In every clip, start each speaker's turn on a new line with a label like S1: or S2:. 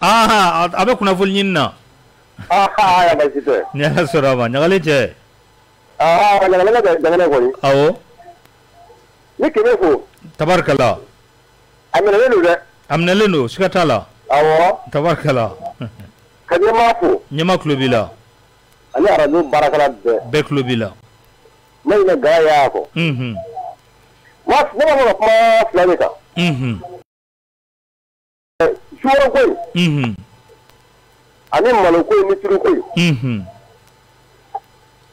S1: A bɛ kunnafoni ɲini na.
S2: Aa baasi tɛ.
S1: Ni Ala sɔnna a ma ɲagalen cɛ.
S2: Ɲagalen ka jamana kɔni.
S1: Awɔ.
S2: Ni kɛmɛ fo.
S1: Tabarikala.
S2: A minɛlen don dɛ.
S1: A minɛlen don siga t'a la.
S2: Awɔ.
S1: Tabarikala.
S2: Ka ɲɛmaa fo.
S1: Ɲɛmaa tulo b'i la.
S2: Ani arajo baarakɛla bɛɛ.
S1: Bɛɛ tulo b'i la.
S2: Ne ɲinɛ ga y'a kɔ.
S1: Unhun.
S2: Ne b'a fɛ ka kuma fila de kan.
S1: Unhun.
S2: Sukaro ko in.
S1: Unhun.
S2: Ani malo ko in ni tulu ko in.
S1: Unhun.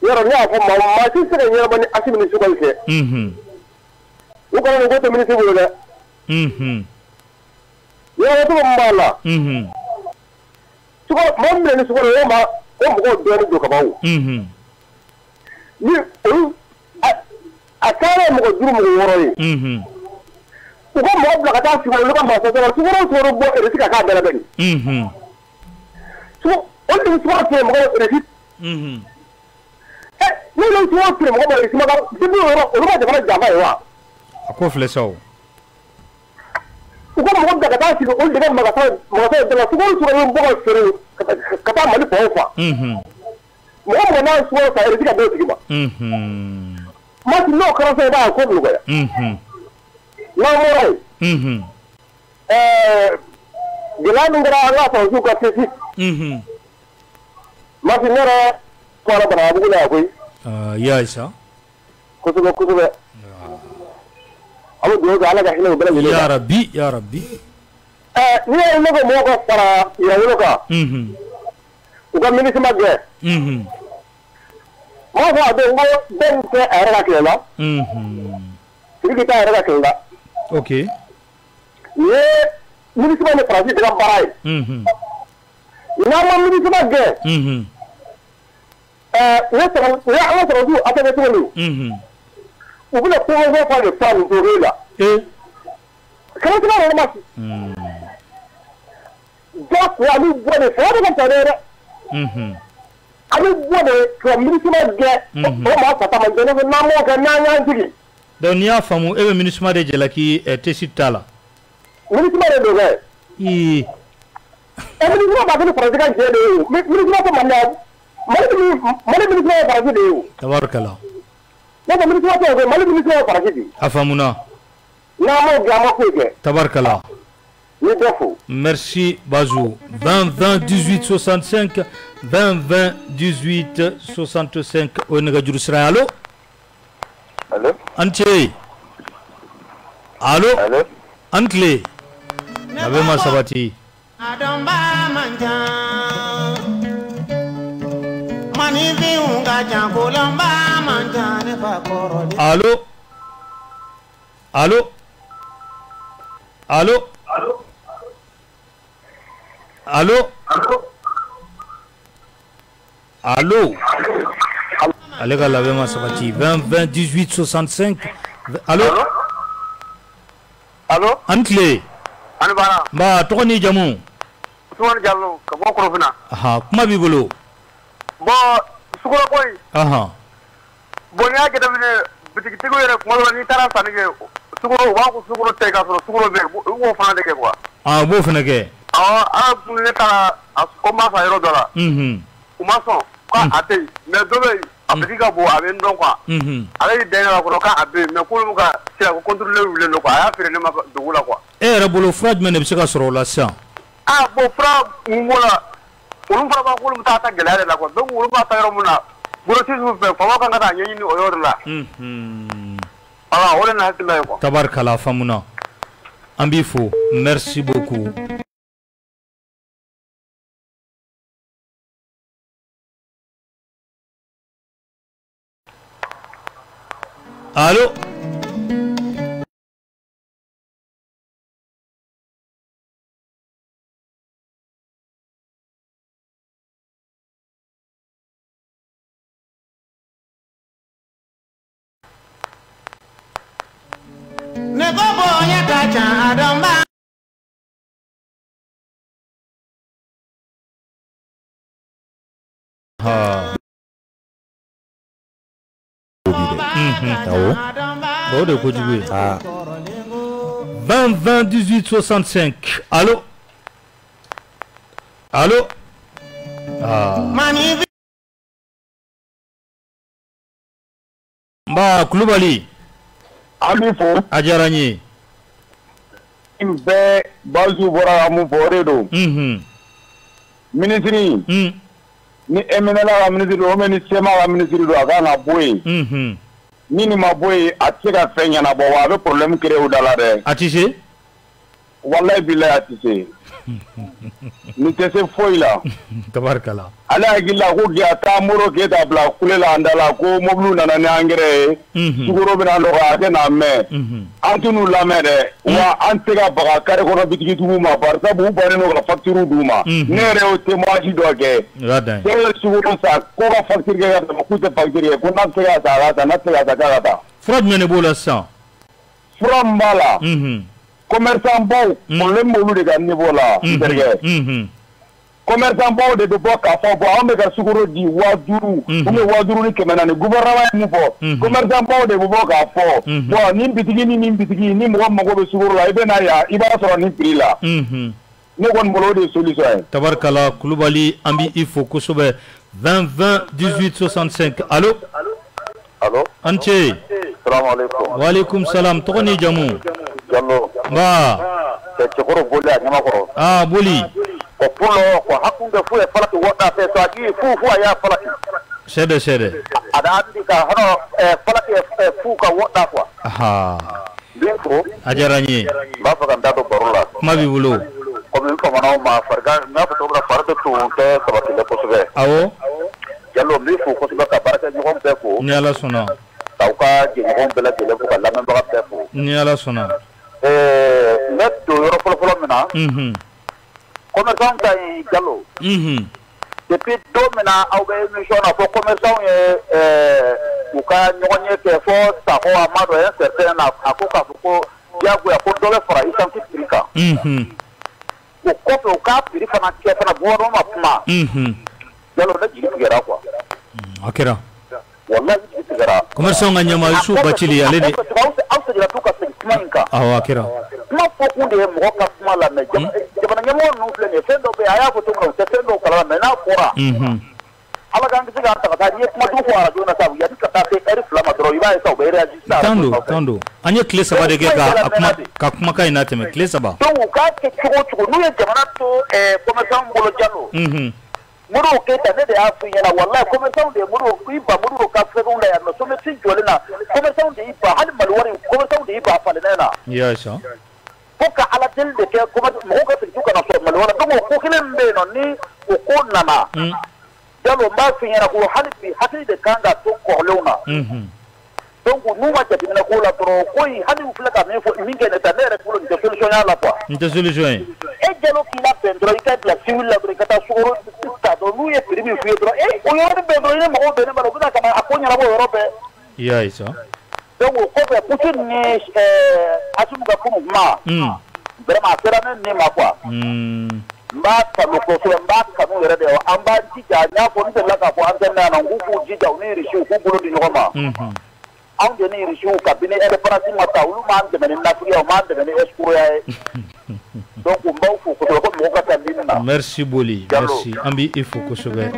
S2: Yɔrɔ ne y'a fɔ maa si tɛ se ka ɲɛnabɔ ni Asimi ni Sukali cɛ.
S1: Unhun.
S2: U kana nin ko to minisiri bolo dɛ.
S1: Unhun.
S2: Ɲɛnabɔcogo min b'a la.
S1: Unhun.
S2: Sukaro maa min bɛ na ni sukaro ye o maa o mɔgɔw dɔɔnin don ka ban o.
S1: Unhun.
S2: Ni olu a taara mɔgɔ 5 mɔgɔ 6 ye.
S1: Unhun.
S2: U ka mɔgɔ bila ka taa sigi olu ka masakɛ la sukaro bɔ Russie ka k'a bɛɛ la bɛɛ.
S1: Unhun.
S2: Olu de bɛ sukaro feere mɔgɔw Russie.
S1: Unhun.
S2: N'olu ye sukaro feere mɔgɔw ma Russie ma depuis o yɔrɔ olu ma jamana janfa ye wa?
S1: A ko filɛ sa o.
S2: U ka mɔgɔ bila ka taa sigi olu de ka magasin da la sukaro bɛ bɔ ka feere ka taa Mali fan o fan.
S1: Unhun.
S2: Mɔgɔ mɔgɔ n'a ye sukaro san Russie ka d'o tigi ma.
S1: Unhun.
S2: Masi n'o kɛra sisan i b'a ye ko bɛ nɔgɔya.
S1: Unhun.
S2: N'an bɔra yen.
S1: Unhun.
S2: Gɛlɛya min kɛra an ka sɔrɔdasiw ka CESI.
S1: Unhun.
S2: Masi ne yɛrɛ bɔra Banabugu la yan koyi.
S1: I y'a ye sa.
S2: Kosɛbɛ kosɛbɛ. An bɛ dugawu kɛ Ala ka hinɛ u bɛɛ lajɛlen la.
S1: Ya rabi ya rabi.
S2: N'i y'a ye ne ko mɔgɔw ka fara Yɛrɛwolo kan.
S1: Unhun.
S2: U ka MINUSMA gɛn.
S1: Unhun.
S2: N b'a fɔ a don ko bɛɛ tɛ a yɛrɛ ka kɛlɛ la.
S1: Unhun.
S2: Sidiki t'a yɛrɛ ka kɛlɛ la.
S1: Ok.
S2: Nin ye MINUSMA ni Faransi de ka baara ye.
S1: Unhun.
S2: N'an ma MINUSMA gɛn.
S1: Unhun.
S2: U ye an ka sɔrɔdasiw attaqué cogo min.
S1: Unhun.
S2: U bɛna convention fa de fa nin cogo la. Kɛlɛ cogo yɛrɛ ma. Jagoya an bɛ bɔ de fanga bɛ ka ta dɛ.
S1: Unhun.
S2: An bɛ bɔ de ka MINUSMA gɛn. O maa fata man jɛ ne ko n'an m'o kɛ n'an y'an sigi.
S1: Donc n'i y'a faamu e bɛ MINUSMA de jalaki Tessit ta la.
S2: MINUSMA de don dɛ.
S1: Ee.
S2: MINUSMA b'a kɛ ni Faransi ka jɛ de ye o. MINUSMA tɛ Mali la. Mali MINUSMA ye Faransi de ye o.
S1: Tabarikala.
S2: Ne ko MINUSMA tɛ o Mali MINUSMA ye Faransi de ye.
S1: A faamuna.
S2: N'an m'o gɛn an ma foyi kɛ.
S1: Tabarikala.
S2: Ni dɔ fo.
S1: Merci Bazou. 20 20 18 65 20 20 18 65 o ye nɛgɛjuru sira ye. Allo.
S2: Allo.
S1: An ce. Allo.
S2: Allo.
S1: An tile. Labɛn ma sabati.
S3: A dɔnba man ca. Maninfinw ka ca kolonba man ca ne fa kɔrɔlen.
S1: Allo. Allo. Allo. Allo. Allo. Ale ka labɛn ma sabati 20 20 18 65. Allo.
S2: Allo.
S1: An tile.
S2: Ani baara.
S1: Nba tɔgɔ n'i jamu.
S2: Usumani Jalo ka bɔ Korofina.
S1: Ahan kuma b'i bolo.
S2: Bon sukaro ko in.
S1: Ahan.
S2: Bon n'i y'a jateminɛ bitigitigiw yɛrɛ tuma dɔ la n'i taara sanni kɛ sukaro u b'a fɔ sukaro tɛ yen k'a sɔrɔ sukaro bɛ yen u b'o fana de kɛ quoi.
S1: Ah u b'o fana kɛ.
S2: Awɔ hali ne taara ko n b'a san yɔrɔ dɔ la.
S1: Unhun.
S2: U ma sɔn k'a tɛ yen mais dɔ bɛ yen a bitigi ka bon a bɛ n dɔn quoi.
S1: Unhun.
S2: Ale y'i da ne la kɔrɔ k'a bɛ yen mais k'olu ka sira ko contrôleur wulilen don quoi a y'a feere ne ma dugu la quoi.
S1: E yɛrɛ bolo fura jumɛn de bɛ se ka sɔrɔ o la sisan.
S2: Ah bon fura mun b'o la olu fana b'a k'olu bɛ taa ta gɛlɛya de la quoi donc olu b'a ta yɔrɔ min na grossisme fɛ faamaw kan ka taa ɲɛɲini o yɔrɔ de la.
S1: Unhun.
S2: Voilà o de ye ne hakilina ye quoi.
S1: Tabarikala a faamuna an b'i fo merci beaucoup. Allo.
S3: Ne ko bonya ka ca a dɔnba.
S1: Ha.
S4: Awɔ.
S1: O de ye kojugu ye.
S4: Aa.
S1: 20 20 18 65. Allo. Allo. Ah. Nba Kulubali.
S2: An b'i fo.
S1: A diyara n ye.
S2: N bɛɛ Bazu bɔra ka mun fɔ o de don. Minisiri. Ni MNLA ka minisiri don ou bien ni CMA ka minisiri don, a kan ka bɔ yen. Ni nin ma bɔ yen, a tɛ se ka fɛn ɲɛnabɔ wa a bɛ problème créer u da la dɛ.
S1: A tɛ se.
S2: Walayi bilayi a tɛ se. Nin tɛ se foyi la.
S1: Tabarikala.
S2: Ale hakili la ko a taa Modibo Keyita bila kule la an da la ko mobili nana ni engrais ye. Sukaro bɛna nɔgɔya a tɛ na mɛn. An tɛ n'u lamɛn dɛ. Wa an tɛ ka baga carré kɔnɔ bitigitigiw ma bari sabu u bannen don ka facture d'u ma. Ne yɛrɛ y'o témoignage dɔ kɛ. Cɛ ye sukaro san ko ka facture kɛ ka tɛmɛ k'u tɛ facture kɛ ko n'a bɛ se ka san a ka san n'a tɛ se ka san k'a ka taa.
S1: Fura jumɛn de b'o la sisan?
S2: Fura min b'a la. Commerçant baw problème b'olu de ka niveau la n terikɛ. Commerçant baw de bɛ bɔ k'a fɔ bon an bɛ ka sukaro di 5000 ou bien 5400, gouvernement ye mun fɔ, commerçant baw de bɛ bɔ k'a fɔ bon nin bitigi ni nin bitigi ni mɔgɔ mago bɛ sukaro la i bɛ na yan i b'a sɔrɔ nin prix la. Ne kɔni bolo o de ye solution ye.
S1: Tabarikala Kulubali, an b'i fo kosɛbɛ. 20 20 18 65. Allo.
S2: Allo.
S1: An ce.
S2: Salaamaaleykum.
S1: Waaleykum salam. Tɔgɔ ni jamu?
S2: Jallo.
S1: Nba.
S2: Cɛkɔrɔ Boli a ɲamakɔrɔ.
S1: Ah Boli.
S2: Ko pullo ko hakkunde fu e falaki woɗɗa fe so a ƴiwi fuu fu a yiya falaki.
S1: Seeɗa seeɗa.
S2: Aɗa anndi ka hono falaki e fuu ka woɗɗa quoi.
S1: Aha.
S2: Mbin fo.
S1: A diyara n ye.
S2: N b'a fɛ ka n da don baro la.
S1: Kuma b'i bolo.
S2: Komi n famanaw ma farigan n y'a fɔ cogo min na fari de tun tɛ sabatilen kosɛbɛ.
S1: Awɔ.
S2: Jallo n b'i fo kosɛbɛ ka baarakɛɲɔgɔn bɛɛ fo.
S1: Ni Ala sɔnna.
S2: K'aw ka jɛɲɔgɔn bɛɛ lajɛlen fo ka lamɛnbaga bɛɛ fo.
S1: Ni Ala sɔnna.
S2: N bɛ don yɔrɔ fɔlɔfɔlɔ min na. Commerçant ka ɲi Jallo. Depuis don min na aw bɛ émission na fɔ commerçant ye u ka ɲɔgɔn ye kɛ fɔ Sakɔ a ma dɔn un certain na a ko k'a fɔ ko diyagoya ko dɔ bɛ fara essence prix kan. O kɔfɛ u k'a prix fana kɛ fana gouvernement ma kuma. Jallo ne jigi tigɛra quoi.
S1: A kɛra.
S2: Wallahi jigi tigɛra.
S1: Commerçant ka ɲɛmaa Yusu Bacili ale de.
S2: Aw seginna t'u ka segin kuma in kan.
S1: Awɔ a kɛra.
S2: Kuma fɔ kun de ye mɔgɔ ka kuma lamɛn. Jamana ɲɛmɔgɔ ninnu filɛ nin ye fɛn dɔw bɛ yen a y'a fɔ cogo min na u tɛ fɛn dɔw kalama mais n'a fɔra. Ala k'an kisi k'an ta ka taa n'i ye kuma jugu fɔ arajo la sa yanni ka taa se heure 2 ma dɔrɔn i b'a ye sa u bɛ réagir sisan.
S1: Tan don an ye tile 3 de kɛ ka kumakan in latɛmɛ tile 3.
S2: Donc u k'a kɛ cogo o cogo n'u ye jamana to commerçant bolo Jallo. Modibo Keyita ne de y'a f'i ɲɛna walayi commerçant de ye Modibo i ban Modibo ka fɛnw la yan nɔ SOMISI jɔlen na commerçant de y'i ban hali Mali wari commerçant de y'i ban a falenna na.
S1: I y'a ye sa.
S2: Fo ka Ala deli de kɛ mɔgɔw ka segin ka na sɔrɔ Mali wari donc o ko kelen min bɛ yen nɔ ni o ko nana. Jallo n b'a f'i ɲɛna ko hali bi hakili de kan ka to kɔrɔlenw na. Donc n'u ma jateminɛ k'o la dɔrɔn ko in hali u filɛ ka min fɔ min kɛ nin ta ne yɛrɛ bolo nin tɛ solution y'a la quoi.
S1: Nin tɛ solution ye.
S2: E Jallo k'i labɛn dɔrɔn i ka bila civil la dɔrɔn i ka taa sukaro ta dɔrɔn n'u ye prix min f'i ye dɔrɔn e o yɔrɔnin bɛɛ dɔrɔn i ni mɔgɔw bɛnnen b'a la u bɛna ka na a ko ɲɛnabɔ o yɔrɔ bɛɛ.
S1: I y'a ye sa.
S2: Donc o kɔfɛ Poutine ni Assimi ka kunun kuma. Vraiment a sera ne ni ma quoi. N b'a kanu kosɛbɛ n b'a kanu yɛrɛ de an b'an jija n y'a fɔ n delila k'a fɔ antenne na yan nɔ n k'u k'u jija u ni Irisiw k'u bolo di ɲɔgɔn ma. Anw de ni Irisiw kabini indépendance ma ta olu m'an dɛmɛ ni nafigiya u m'an dɛmɛ ni escroc ye. Donc n b'aw fo kosɛbɛ ko mɔgɔw ka taa ligne na.
S1: Merci Boli, merci an b'i fo kosɛbɛ.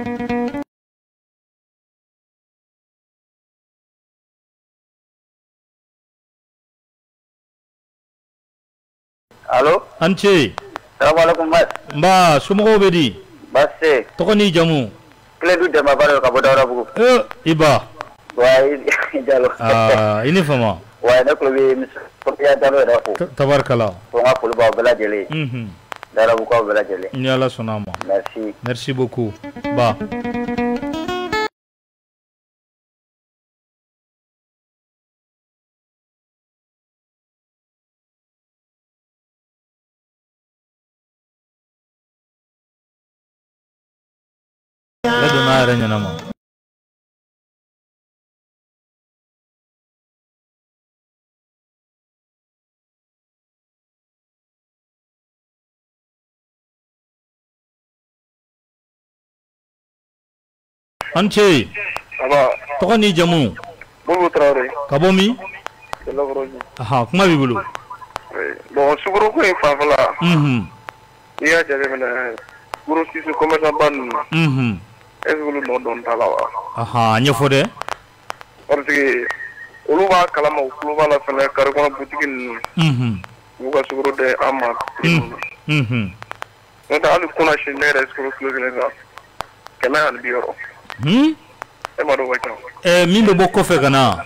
S2: Allo.
S1: An ce.
S2: Salaamaaleykum Maître.
S1: Nba somɔgɔw bɛ di?
S2: Baasi tɛ yen.
S1: Tɔgɔ n'i jamu?
S2: Kiledu Denba Ba ka bɔ Dawudabugu.
S1: I ba.
S2: Wayi Jalo.
S1: Aa i ni fama.
S2: Wayi ne tulo bɛ Kɔntiya Jalo yɛrɛ fo.
S1: Tabarikala.
S2: Ko n ka foli b'aw bɛɛ lajɛlen ye. Dawudabugukaw bɛɛ lajɛlen.
S1: Ni Ala sɔnna a ma.
S2: Merci.
S1: Merci beaucoup ba. Ale donna a yɛrɛ ɲɛnama. An ce. Tɔgɔ n'i jamu?
S2: Modibo Tarawele.
S1: Ka bɔ min? Aha, kuma b'i bolo.
S2: Bon, sukaro ko in fanfɛla. N'i y'a jateminɛ Grossiste commerçant ba ninnu.
S1: Unhun.
S2: Est ce que olu nɔ dɔn t'a la wa?
S1: Ahan, a ɲɛfɔ dɛ.
S2: Parce que olu b'a kalama, u tulo b'a la fɛnɛ, carré kɔnɔ boutique ninnu.
S1: Unhun.
S2: U b'u ka sukaro di an ma prix mun na.
S1: Unhun.
S2: N'o tɛ hali kunasini ne yɛrɛ ye sukaro kilo kelen san 160.
S1: Hmm?
S2: E m'a dɔn o ka ca.
S1: Min bɛ bɔ kɔfɛ ka na.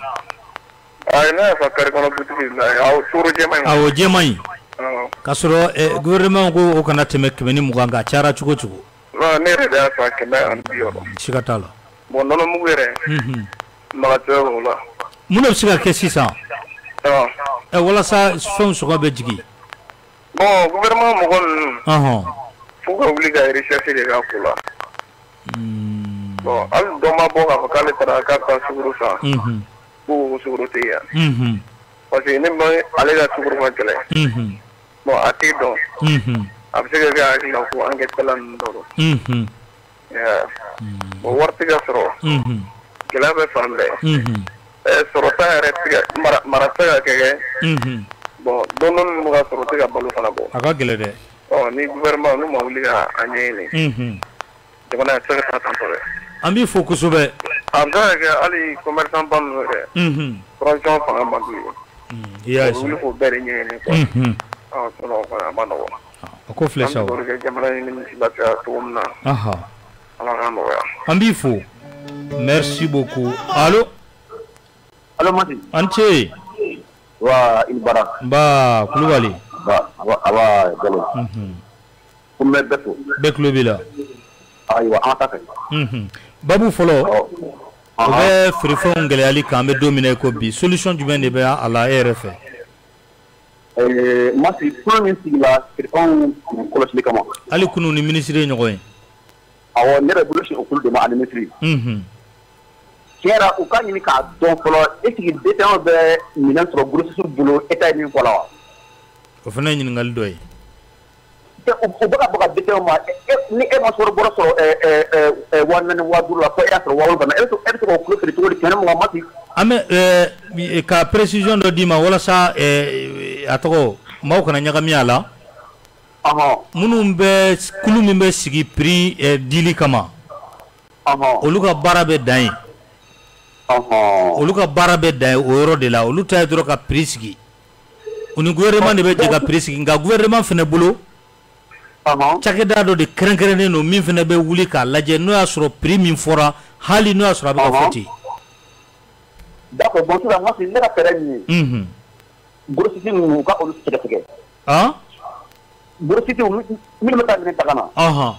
S2: Ayi, ne y'a san carré kɔnɔ boutique la, awɔ, sukaro jɛman in.
S1: Awɔ, jɛman in.
S2: Awɔ.
S1: K'a sɔrɔ gouvernement ko o kana tɛmɛ 120 kan, a cayara cogo cogo.
S2: Non, ne yɛrɛ de y'a san 160.
S1: Siga t'a la.
S2: Bon, nɔnɔ mugu yɛrɛ.
S1: Unhun.
S2: Maga tɛ o la.
S1: Mun de bɛ se ka kɛ sisan?
S2: Awɔ.
S1: Walasa fɛnw sɔngɔ bɛ jigin.
S2: Bon, gouvernement mɔgɔ ninnu.
S1: Ɔnhɔn.
S2: F'u ka wuli ka recherche de k'a ko la. Bon, hali dɔ ma bɔ k'a fɔ k'ale taara k'a bɛ taa sukaro san.
S1: Unhun.
S2: K'u ko sukaro tɛ yen.
S1: Unhun.
S2: Parce que ne ma ale ka sukaro ka gɛlɛn.
S1: Unhun.
S2: Bon, a t'i dɔn.
S1: Unhun.
S2: A bɛ se ka kɛ a hakili la ko enquête ninnu dɔ don.
S1: Unhun.
S2: Bon, wari tɛ ka sɔrɔ.
S1: Unhun.
S2: Gɛlɛya bɛ fan bɛɛ.
S1: Unhun.
S2: Sɔrɔta yɛrɛ tɛ ka mara tɛ ka kɛ.
S1: Unhun.
S2: Bon, dɔɔnin dɔɔnin min bɛ ka sɔrɔ o tɛ ka balo fana bɔ.
S1: A ka gɛlɛn dɛ.
S2: Ɔ, ni gouvernement n'u ma wuli ka a ɲɛɲini.
S1: Unhun.
S2: Jamana a tɛ se ka taa tan tɔ dɛ.
S1: An b'i fo kosɛbɛ.
S2: A bɛ se ka kɛ hali commerçant ba ninnu yɛrɛ.
S1: Unhun.
S2: Transition fanga man d'u ye.
S1: I y'a ye
S2: U bɛ wuli k'o bɛɛ de ɲɛɲini quoi.
S1: Unhun.
S2: Ɔ, sinon kɔni a ma nɔgɔn.
S1: A ko filɛ sa o.
S2: An bɛ dugawu kɛ jamana in nimisi lafiya cogo min na.
S1: Ahan.
S2: Ala k'a nɔgɔya.
S1: An b'i fo. Merci beaucoup. Allo.
S2: Allo Madi.
S1: An ce.
S2: Wa i bara.
S1: Nba Kulubali.
S2: Ba aba Jalo.
S1: Unhun.
S2: Ko n bɛ bɛɛ fo.
S1: Bɛɛ tulo b'i la.
S2: Ayiwa, an ka taa fɛ.
S1: Unhun. Babu fɔlɔ. O bɛ feerefɛnw gɛlɛyali kan, an bɛ don min na i ko bi, solution jumɛn de bɛ a la e yɛrɛ fɛ?
S2: Masi, kulu min sigila feerefɛnw kɔlɔsili kama.
S1: Hali kunun ni minisiri ye ɲɔgɔn ye.
S2: Awɔ, ne yɛrɛ bolo sin o kulu de ma ani minisiri.
S1: Unhun.
S2: Tiɲɛ yɛrɛ, u ka ɲini k'a dɔn fɔlɔ, est ce que détaillant bɛ minɛn sɔrɔ grossiste bolo État ye min fɔ la wa?
S1: O fana ye ɲininkali dɔ ye.
S2: U bɛ ka baga détaillant ma, ni e ma sɔrɔ bɔra sɔrɔ 4000 5000 la, fo e y'a sɔrɔ 7000 e bɛ se k'o kilo feere cogo di 120 Masi?
S1: An bɛ ka précision dɔ d'i ma walasa a tɔgɔ maaw kana ɲagami a la. Minnu bɛ kulu min bɛ sigi prix dili kama. Olu ka baara bɛ dan yen. Olu ka baara bɛ dan yen o yɔrɔ de la, olu ta ye dɔrɔn ka prix sigi. U ni gouvernement de bɛ jɛ ka prix sigi, nka gouvernement fana bolo. Cakɛda dɔ de kɛrɛnkɛrɛnnen don min fana bɛ wuli k'a lajɛ n'o y'a sɔrɔ prix min fɔra, hali n'o y'a sɔrɔ a bɛ ka fɔ ten.
S2: D'accord, bon, sisan Masi, ne ka fɛɛrɛ min ye.
S1: Unhun.
S2: Grossiste ninnu, u ka olu sɛgɛsɛgɛ.
S1: Han?
S2: Grossiste minnu bɛ taa minɛn ta ka na.
S1: Ɔnhɔn.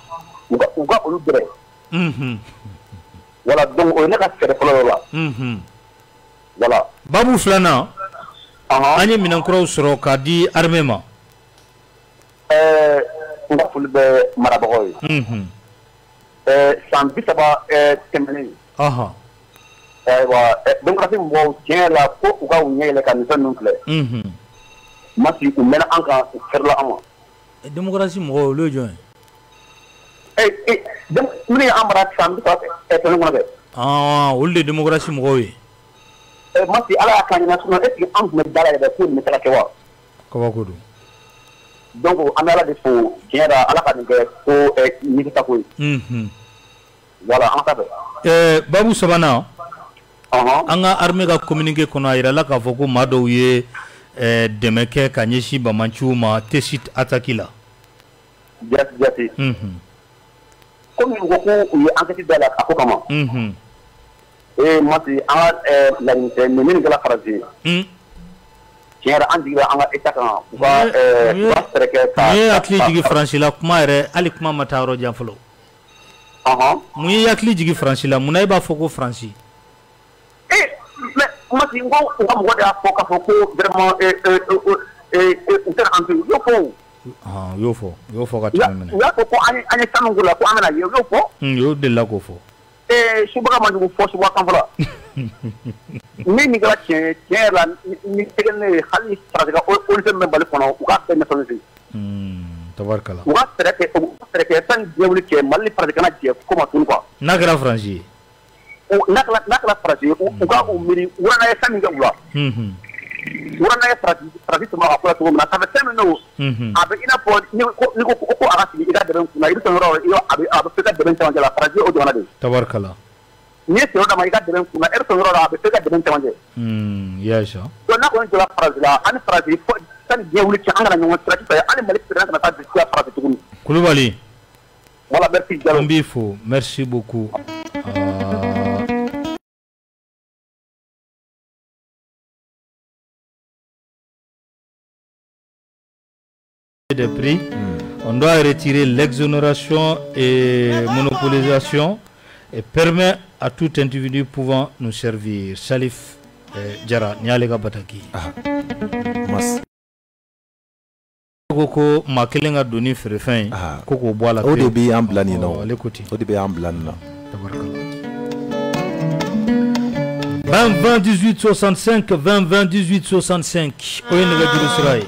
S2: U ka olu gɛrɛ.
S1: Unhun.
S2: Voilà, donc o ye ne ka fɛɛrɛ fɔlɔ la.
S1: Unhun.
S2: Voilà.
S1: Babu filanan.
S2: Ɔnhɔn.
S1: An ye minɛn kuraw sɔrɔ k'a di armée ma.
S2: N ka foli bɛ marabagaw ye.
S1: Unhun.
S2: San 30 tɛmɛnen.
S1: Ɔnhɔn.
S2: Ayiwa, démocratie mɔgɔw, tiɲɛ yɛrɛ la, ko u ka u ɲɛ yɛlɛ ka nin fɛn ninnu filɛ.
S1: Unhun.
S2: Masi, u mɛnna an kan, u fɛrɛla an ma.
S1: Démocratie mɔgɔw, olu ye jɔn ye?
S2: Minnu ye an mara san 30 tɛmɛnen kɔnɔ dɛ.
S1: Olu de ye démocratie mɔgɔw ye.
S2: Masi, Ala y'a k'an ɲɛna, sinon est ce que an tun bɛ da la yɛrɛ ko nin bɛ se ka kɛ wa?
S1: Kabako don.
S2: Donc an bɛ Ala de fo, tiɲɛ yɛrɛ la, Ala ka nin kɛ ko nimisa ko ye.
S1: Unhun.
S2: Voilà, an ka taa fɛ.
S1: Babu sabanan. An ka armée ka communiqué kɔnɔ, a yirala k'a fɔ ko maa dɔw ye dɛmɛ kɛ ka ɲɛsin bamanciw ma Tessit attaque la.
S2: Jati jati.
S1: Unhun.
S2: Komi u ko ko u ye enquête dayɛlɛ a ko kama.
S1: Unhun.
S2: Masi, an ka laɲini tɛ nin min kɛra Faransi ye. Tiɲɛ yɛrɛ, an jigi bɛ an ka État kan, u ka fɛɛrɛ kɛ ka.
S1: Mun ye hakili jigin Faransi la kuma yɛrɛ, hali kuma ma taa yɔrɔ jan fɔlɔ. Mun ye hakili jigin Faransi la, munna e b'a fɔ ko Faransi?
S2: Mais Masi, n ko u ka mɔgɔ de y'a fɔ k'a fɔ ko vraiment u tɛna an to yen, u y'o fɔ o.
S1: U y'o fɔ, u y'o fɔ ka tɛmɛ minɛ.
S2: U y'a fɔ ko an ye sanu k'u la, ko an bɛna ye, u y'o fɔ.
S1: U y'o delila k'o fɔ.
S2: Subaga man jugu fɔ subaga kan fɔlɔ. Ni nin kɛra tiɲɛ ye, tiɲɛ yɛrɛ la, ni tɛgɛ ne ye, hali Faransi ka ONG min bɛ Mali kɔnɔ, u k'a bɛɛ nationaliser.
S1: Tabarikala.
S2: U ka fɛɛrɛ kɛ sani diɲɛ wuli cɛ, Mali ni Faransi kana jɛ ko ma tuguni quoi.
S1: N'a kɛra Faransi ye.
S2: N'a kɛra Faransi ye, u ka u miiri wara ye san min kɛ u la.
S1: Unhun.
S2: Wara ye farati tuma a fɔra cogo min na ça fait 5 minutes a bɛ i n'a fɔ ni ko a ka sigi i ka dɛmɛ kunna i bɛ sɔn yɔrɔ a bɛ se ka dɛmɛ camancɛ la farati o jamana de.
S1: Tabarikala.
S2: N'i ye sɔrɔ d'a ma i ka dɛmɛ kunna e bɛ sɔn yɔrɔ la a bɛ se ka dɛmɛ camancɛ.
S1: Yaasa.
S2: Donc n'a kɔni jɔra farati la ani farati sani diɲɛ wuli cɛ an kana ɲɔgɔn sira fɛ ani Mali président kana taa discuter farati tuguni.
S1: Kulubali.
S2: Voilà, merci Diallo.
S1: An b'i fo, merci beaucoup. Des prix, on doit retirer l'exonération et monopolisation et permet à tout individu pouvant nous servir. Salif Jara, Nialega Bataki. Koko ma kelen ka doni feerefɛn ko k'o bɔ a la.
S4: O de bɛ an bila nin na o. O de bɛ an bila nin na.
S1: Tabarikala. 20 20 18 65 20 20 18 65 o ye nɛgɛjuru sira ye.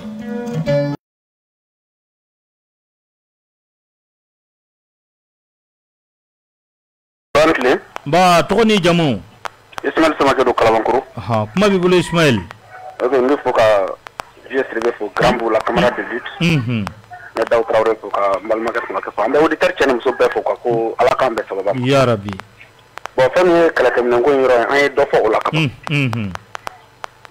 S1: Ba tɔgɔ ni jamu.
S2: Ismaël Samakɛ don Kalabankɔrɔ.
S1: Kuma b'i bolo Ismaël.
S2: Ok, n bɛ fɔ ka Vieux Sidibé fo Grand Bourg la camarade de lutte. N bɛ Dawu Tarawele fo ka n balimakɛ Samakɛ fo. An bɛ auditeur cɛ ni muso bɛɛ fo ka ko Ala k'an bɛn sababa ma.
S1: Ya Rabi.
S2: Bon fɛn min ye kɛlɛkɛminɛnko in yɔrɔ ye an ye dɔ fɔ o la ka ban.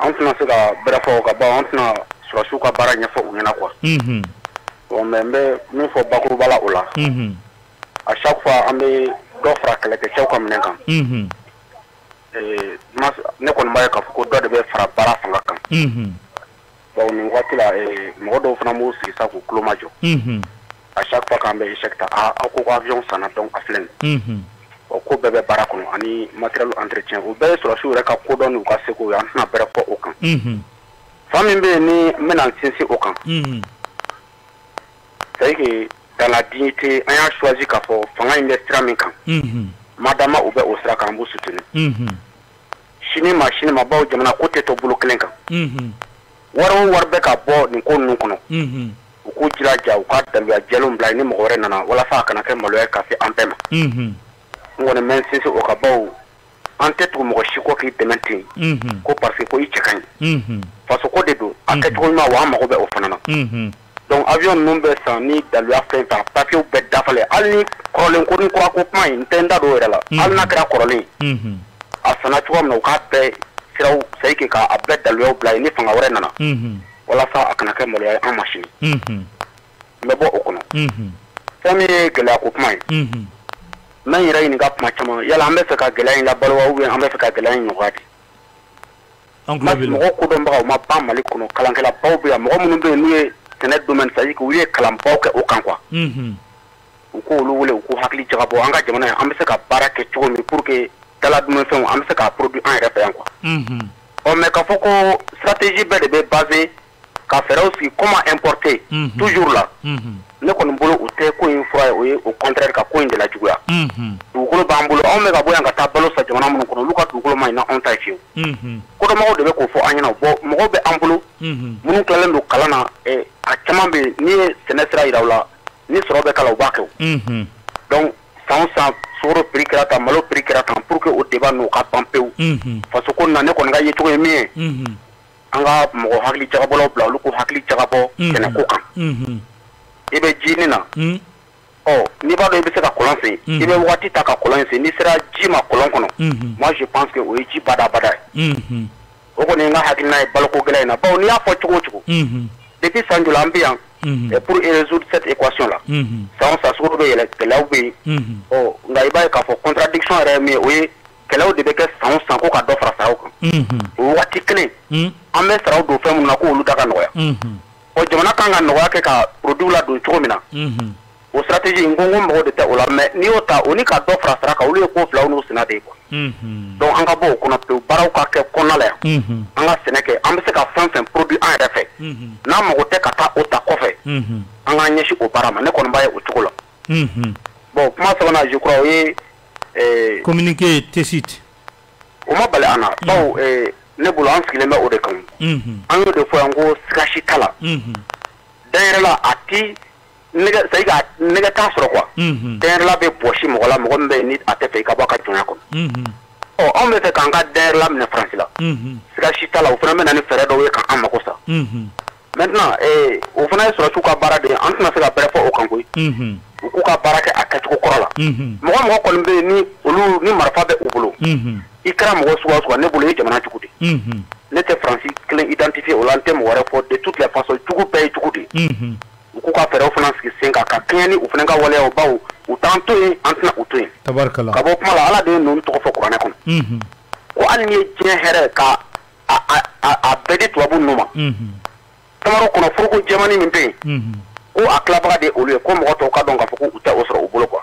S2: An tɛna se ka bɛrɛ fɔ o kan bawo an tɛna sɔrɔdasiw ka baara ɲɛfɔ u ɲɛna quoi. Bon mais n bɛ min fɔ bakuruba la o la. À chaque fois an bɛ dɔ fara kɛlɛkɛcɛw ka minɛn kan. Ne kɔni b'a ye k'a fɔ ko dɔ de bɛ fara baara fanga kan. Bon nin waati la mɔgɔ dɔw fana b'u sigi sa k'u tulo majɔ. À chaque fois k'an bɛ échec ta aw ko ko avion sanna donc a filɛ nin ye. Bon ko bɛɛ bɛ baara kɔnɔ ani matériel entretien o bɛɛ ye sɔrɔdasiw yɛrɛ ka kodɔn n'u ka seko ye an tɛna bɛrɛ fɔ o kan. Fan min bɛ yen ni n bɛna n sinsin o kan. C'est à dire que dans la dignité an y'a choisi k'a fɔ fanga in bɛ sira min kan. Madama u bɛ o sira kan an b'u soutenir. Sini ma bawo jamana ko tɛ to bolo kelen kan. Wari o wari bɛ ka bɔ nin ko ninnu kɔnɔ. U k'u jilaja u ka daluya jɛlenw bila ni mɔgɔ wɛrɛ nana walasa a kana kɛ maloya ye ka se an bɛɛ ma. N kɔni bɛ n sinsin o kan bawo an tɛ tugu mɔgɔ si kɔ k'i dɛmɛ ten. Ko parce que ko i cɛ ka ɲi. Faso ko de don a kɛcogo ɲuman wa an mago bɛ o fana na. Donc avion ninnu bɛ san ni daluya fɛn fɛn a papiyew bɛɛ dafalen hali ni kɔrɔlen ko ni kura ko kuma in n tɛ n da don o yɛrɛ la. Hali n'a kɛra kɔrɔlen ye. A sanna cogoya min na u k'a bɛɛ siraw c'est à dire k'a bɛɛ daluyaw bila yen ni fanga wɛrɛ nana. Walasa a kana kɛ maloya ye an ma sini. N bɛ bɔ o kɔnɔ. Fɛn min ye gɛlɛya ko kuma ye. N bɛ n yɛrɛ ɲininka kuma caman yala an bɛ fɛ ka gɛlɛya in labalo wa ou bien an bɛ fɛ ka gɛlɛya in nɔgɔya de. Mɔgɔ kodɔnbagaw ma ban Mali kɔnɔ kalankɛlabaw bɛ yan mɔgɔ minnu bɛ yen n'u ye sɛnɛ domaine c'est à dire que olu ye kalanbaw kɛ o kan quoi. U k'olu wele u k'u hakili jagabɔ an ka jamana in an bɛ se ka baara kɛ cogo min pour que dala dumunifɛnw an bɛ se k'a produit an yɛrɛ fɛ yan quoi. Ɔ mais k'a fɔ ko stratégie bɛɛ de bɛ basé ka fɛɛrɛw sigi comment importer toujours là. Ne kɔni bolo o tɛ ko in fura ye o ye au contraire ka ko in de la juguya. Dugukolo b'an bolo anw bɛ ka bɔ yan ka taa balo san jamana minnu kɔnɔ olu ka dugukolo ma ɲi n'anw ta ye fiyewu. Kodɔnbagaw de bɛ k'o fɔ an ɲɛna bon mɔgɔw bɛ an bolo minnu tilalen don kalan na a caman bɛ yen n'i ye sɛnɛ sira yira u la ni sɔrɔ bɛ k'a la u b'a kɛ o. Donc san o san sukaro prix kɛra tan malo prix kɛra tan pour que o débat ninnu ka ban pewu. Faso ko na ne kɔni ka yecogo ye min ye. An ka mɔgɔ hakili jagabɔlaw bila olu k'u hakili jagabɔ sɛnɛko kan. I bɛ ji nin na. Ɔ n'i b'a dɔn i bɛ se ka kɔlɔn sen. I bɛ waati ta ka kɔlɔn sen n'i sera ji ma kɔlɔn kɔnɔ. Moi je pense que o ye ji badabada ye. O kɔni ye n ka hakilina ye baloko gɛlɛn in na bawo n'i y'a fɔ cogo o cogo. Depuis san joli an bɛ yan. Pour résoudre cette équation là. San o san sukaro bɛ yɛlɛ gɛlɛyaw bɛ yen. Ɔ nka i b'a ye k'a fɔ contradiction yɛrɛ ye min ye o ye kɛlɛw de bɛ kɛ san o san ko ka dɔ fara saraw kan. O waati kelen. An bɛ saraw don fɛn minnu na k'olu da ka nɔgɔya. Ɔ jamana kan ka nɔgɔya kɛ ka produit ladon cogo min na. O stratégie n ko mɔgɔw de tɛ o la mais n'i y'o ta o ni ka dɔ fara sara kan olu ye ko filaw n'u senna de ye quoi. Donc an ka bɔ o kɔnɔ pewu baaraw ka kɛ kɔnɔna la yan. An ka sɛnɛ kɛ an bɛ se ka fɛn fɛn produit an yɛrɛ fɛ. N'an mago tɛ ka taa o ta kɔfɛ. An k'an ɲɛsin o baara ma ne kɔni b'a ye o cogo la. Bon kuma sabanan je crois o ye.
S1: Communiqué Tessit.
S2: O ma bali an na bawo ne bolo an sigilen bɛ o de kan. An y'o de fɔ yan ko siga si t'a la. Danyɛrɛla a ti nɛgɛ c'est à dire nɛgɛ t'a sɔrɔ quoi. Danyɛrɛla bɛ bɔsi mɔgɔ la mɔgɔ min bɛ yen ni a tɛ fɛ i ka bɔ a ka jɔnya kɔnɔ. Ɔ anw bɛ fɛ k'an ka dayɛlɛ laminɛ Faransi la. Siga si t'a la, o fana bɛ na ni fɛɛrɛ dɔw ye k'an mako sa. Maintenant o fana ye sɔrɔdasiw ka baara de ye, an tɛna se ka bɛrɛ fɔ o kan koyi. U k'u ka baara kɛ a kɛcogo kɔrɔ la. Mɔgɔ kɔni bɛ yen ni olu ni marifa bɛ u bolo. I kɛra mɔgɔ sugu o sugu ne bolo i ye jamana jugu de ye. Ne tɛ Faransi kelen identifier o la, n tɛ mɔgɔ wɛrɛ fɔ de toutes les façons, jugu bɛɛ ye jugu de ye. U k'u ka fɛɛrɛw fana sigi sen kan ka kɛɲɛ ni u fana ka waleyaw bawo u t'an to yen, an tɛna u to yen.
S1: Tabarikala.
S2: Ka bɔ kuma la, Ala de ye ninnu tɔgɔ fɔ kuranɛ kɔnɔ. Ko hali n'i ye diɲɛ hɛrɛ ka a bɛɛ di tubabu ninnu ma. Tamaro kɔnɔ foroko jɛmannin min bɛ yen. Ko a tilabaga de ye olu ye, ko mɔgɔ tɔw ka dɔn k'a fɔ ko u tɛ o sɔrɔ u bolo quoi.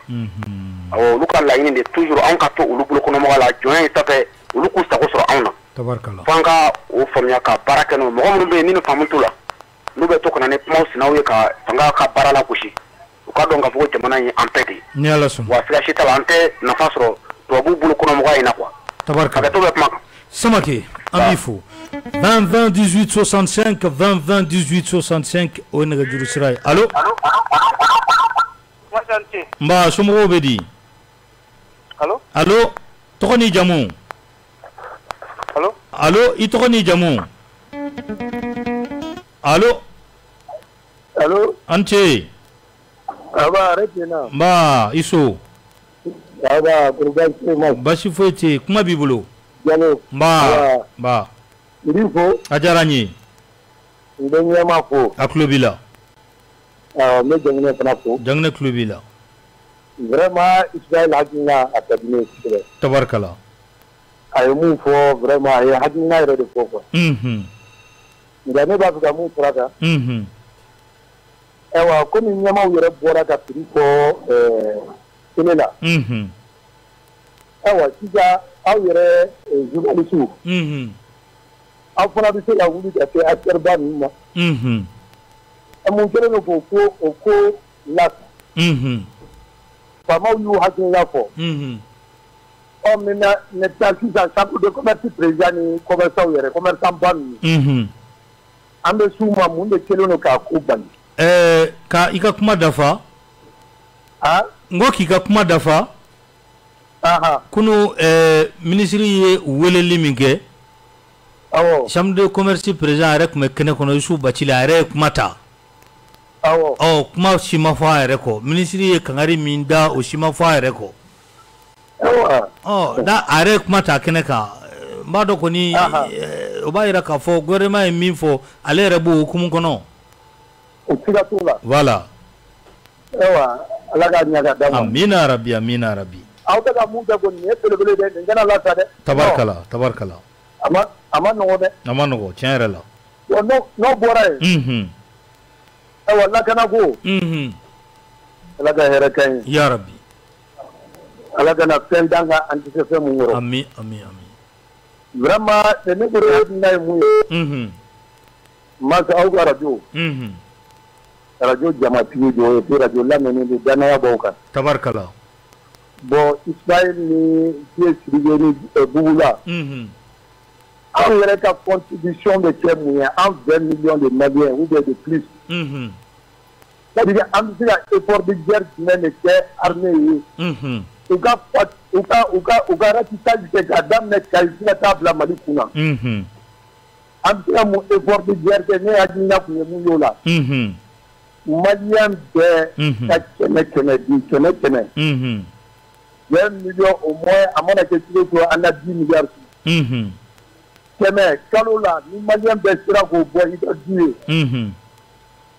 S2: Awɔ, olu ka laɲini de toujours anw ka to olu bolo kɔnɔmɔgɔ la, jɔnya in sanfɛ olu k'u sago sɔrɔ anw na.
S1: Tabarikala.
S2: Fo an ka o faamuya ka baara kɛ n'o ye. Mɔgɔ minnu bɛ yen ni nin faamu t'u la, n'u bɛ to ka na ni kumaw sinaw ye ka fanga ka baara lagosi, u ka dɔn k'a fɔ ko jamana in ye an bɛɛ de ye.
S1: Ni Ala sɔnna.
S2: Wa siga si t'a la, an tɛ nafa sɔrɔ tubabuw bolo kɔnɔmɔgɔya in na quoi.
S1: Tabarikala.
S2: Hakɛto bɛ kuma kan.
S1: Samake, an b'i fo. 20 20 18 65 20 20 18 65 o ye nɛgɛjuru sira ye. Allo. Nba, somɔgɔw bɛ di?
S5: Allo.
S1: Allo, tɔgɔ n'i jamu?
S5: Allo.
S1: Allo, i tɔgɔ n'i jamu? Allo.
S5: Allo.
S1: An ce.
S5: Aba, hɛrɛ tilenna.
S1: Nba, i so.
S5: Aba, kɔri baasi foyi ma.
S1: Baasi foyi tɛ yen, kuma b'i bolo.
S5: Jalo.
S1: Nba, nba.
S5: N b'i fo.
S1: A diyara n ye.
S5: N bɛ ɲɛmaa fo.
S1: A tulo b'i la.
S5: Awɔ, n bɛ Janginɛ fana fo.
S1: Janginɛ tulo b'i la.
S5: Vraiment Ismaël hakilina a ka di ne ye kosɛbɛ.
S1: Tabarikala.
S5: A ye mun fɔ vraiment a ye hakilina yɛrɛ de fɔ quoi. Nka ne b'a fɛ ka mun fara kan. Ayiwa, komi ɲɛmaaw yɛrɛ bɔra ka prix fɔ télé la. Ayiwa, sisan aw yɛrɛ journalistes. Aw fana bɛ se ka wuli ka se acteur ba ninnu ma. Mun kɛlen don k'o ko o ko la. Faamaw y'u hakilina fɔ. Ɔ maintenant sisan chambre de commerce président ni commerçant yɛrɛ commerçant ba ninnu. An bɛ s'u ma mun de kɛlen don k'a ko bali.
S1: Ka i ka kuma dafa. N ko k'i ka kuma dafa. Kunu minisiri ye weleli min kɛ.
S5: Awɔ.
S1: Chambre de commerce président yɛrɛ tun bɛ kɛnɛ kɔnɔ, Yusu Bacili, a yɛrɛ ye kuma ta.
S5: Awɔ.
S1: Ɔ kuma si ma fɔ a yɛrɛ kɔ. Minisiri ye kangari min da, o si ma fɔ a yɛrɛ kɔ.
S5: Awɔ.
S1: Ɔ n'a a yɛrɛ ye kuma ta kɛnɛ kan, n b'a dɔn kɔni, o b'a yira k'a fɔ gouvernement ye min fɔ, ale yɛrɛ b'o hukumu kɔnɔ.
S5: O siga t'o la.
S1: Voilà.
S5: Ayiwa, Ala k'a ɲɛ ka d'a ma.
S1: Amina rabi, amina rabi.
S5: Aw bɛ ka mun kɛ kɔni, nin ye belebele dɛ, nin kana lasa dɛ.
S1: Tabarikala, tabarikala.
S5: A ma nɔgɔ dɛ.
S1: A ma nɔgɔ, tiɲɛ yɛrɛ la.
S5: Wa n'o bɔra yen. Ayiwa, lakana ko. Ala ka hɛrɛ k'an ye.
S1: Ya rabi.
S5: Ala kana fɛn d'an kan an tɛ se fɛn mun kɔrɔ.
S1: Ami, ami, ami.
S5: Vraiment ne bolo hakilina ye mun ye. Masa aw ka radio. Radio jamatigi don, et puis radio lamɛnni don, danaya b'aw kan.
S1: Tabarikala.
S5: Bon, Ismaël ni Dieu Sidibe ni Bugula. Anw yɛrɛ ka contribution bɛ kɛ mun ye, an 20 millions de Maliens ou bien de plus. C'est-à-dire an bɛ se ka effort de guerre jumɛn de kɛ armée ye. U ka u ka u ka u ka ratissage kɛ k'a daminɛ Kayi fo ka taa bila Mali kunna. An bɛ se ka mun effort de guerre kɛ, ne hakilina tun ye mun y'o la. Malien bɛɛ ka 100 di, 100. 20 millions au moins, a mana kɛ cogo o cogo, an ka 10 milliards. 100 kalo la, ni Malien bɛɛ sera k'o bɔ i ka du ye.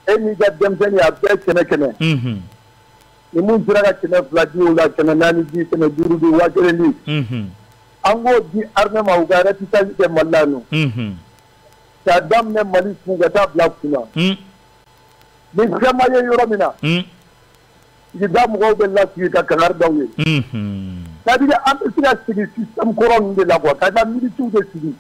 S5: E n'i ka denmisɛnnin a bɛɛ 100. Ni mun sera ka 200 di o la, 400 di, 500 di, 1000 di. An k'o di armée ma, u ka ratissage kɛ Mali la yan nɔ. K'a daminɛ Mali kun ka taa bila kunna. Ni fɛn ma ye yɔrɔ min na. Sigida mɔgɔw bɛ lasigi ka kangari d'aw ye. C'est-à-dire an bɛ se ka sigi système kɔrɔ ninnu de la quoi, ka taa milisiw de sigi.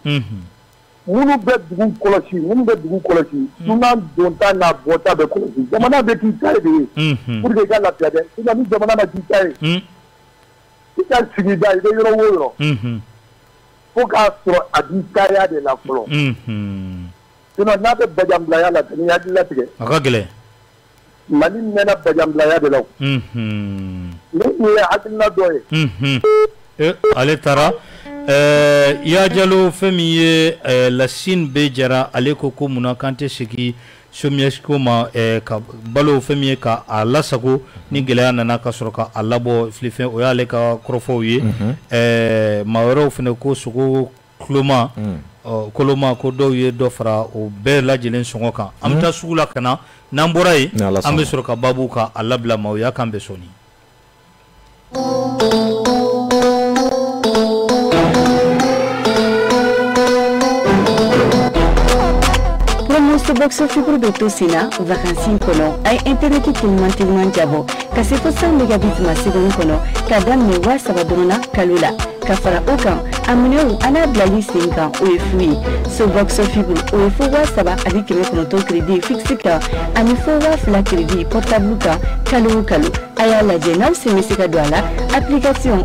S5: Minnu bɛ dugu kɔlɔsi, minnu bɛ dugu kɔlɔsi, dunan donta n'a bɔta bɛ kɔlɔsi. Jamana bɛ k'i ta ye de ye. Pour que i ka lafiya dɛ, sinon ni jamana ma k'i ta ye. I ka sigida, i bɛ yɔrɔ o yɔrɔ. Fo k'a sɔrɔ a b'i taya de la fɔlɔ. Sinon n'a bɛ bajanbilaya la, n'i hakili latigɛ.
S1: A ka gɛlɛn.
S5: Mali mɛnna bajanbilaya de la. Ni tun ye hakilina dɔ ye.
S1: Ale taara. Ya Jalo, fɛn min ye Lasine B Jara, ale ko ko munna k'an tɛ segin SOMIEX ma, ka balo fɛn min ye ka a lasago ni gɛlɛya nana ka sɔrɔ ka a labɔ filifɛn, o y'ale ka kɔrɔfɔw ye. Maa wɛrɛw fana ko sogo kuloma koloma, ko dɔw ye dɔ fara o bɛɛ lajɛlen sɔngɔ kan. An bɛ taa sugu la ka na, n'an bɔra yen an bɛ sɔrɔ ka baabu ka a labila maaw y'a kan bɛ sɔnni.
S6: Box fibre bɛ to sen na vacances kɔnɔ. A ye internet teliman teliman jabɔ ka se fo 100 mégabits ma seconde kɔnɔ ka daminɛ 3000 dɔrɔn na kalo la. Ka fara o kan, a minɛnw a n'a bilali sen kan, o ye fu ye. Sobox fibre, o ye fo 3900 crédit fixe kan ani fo 2000 crédit portable kan kalo o kalo. A y'a lajɛ n'aw sen bɛ se ka don a la application.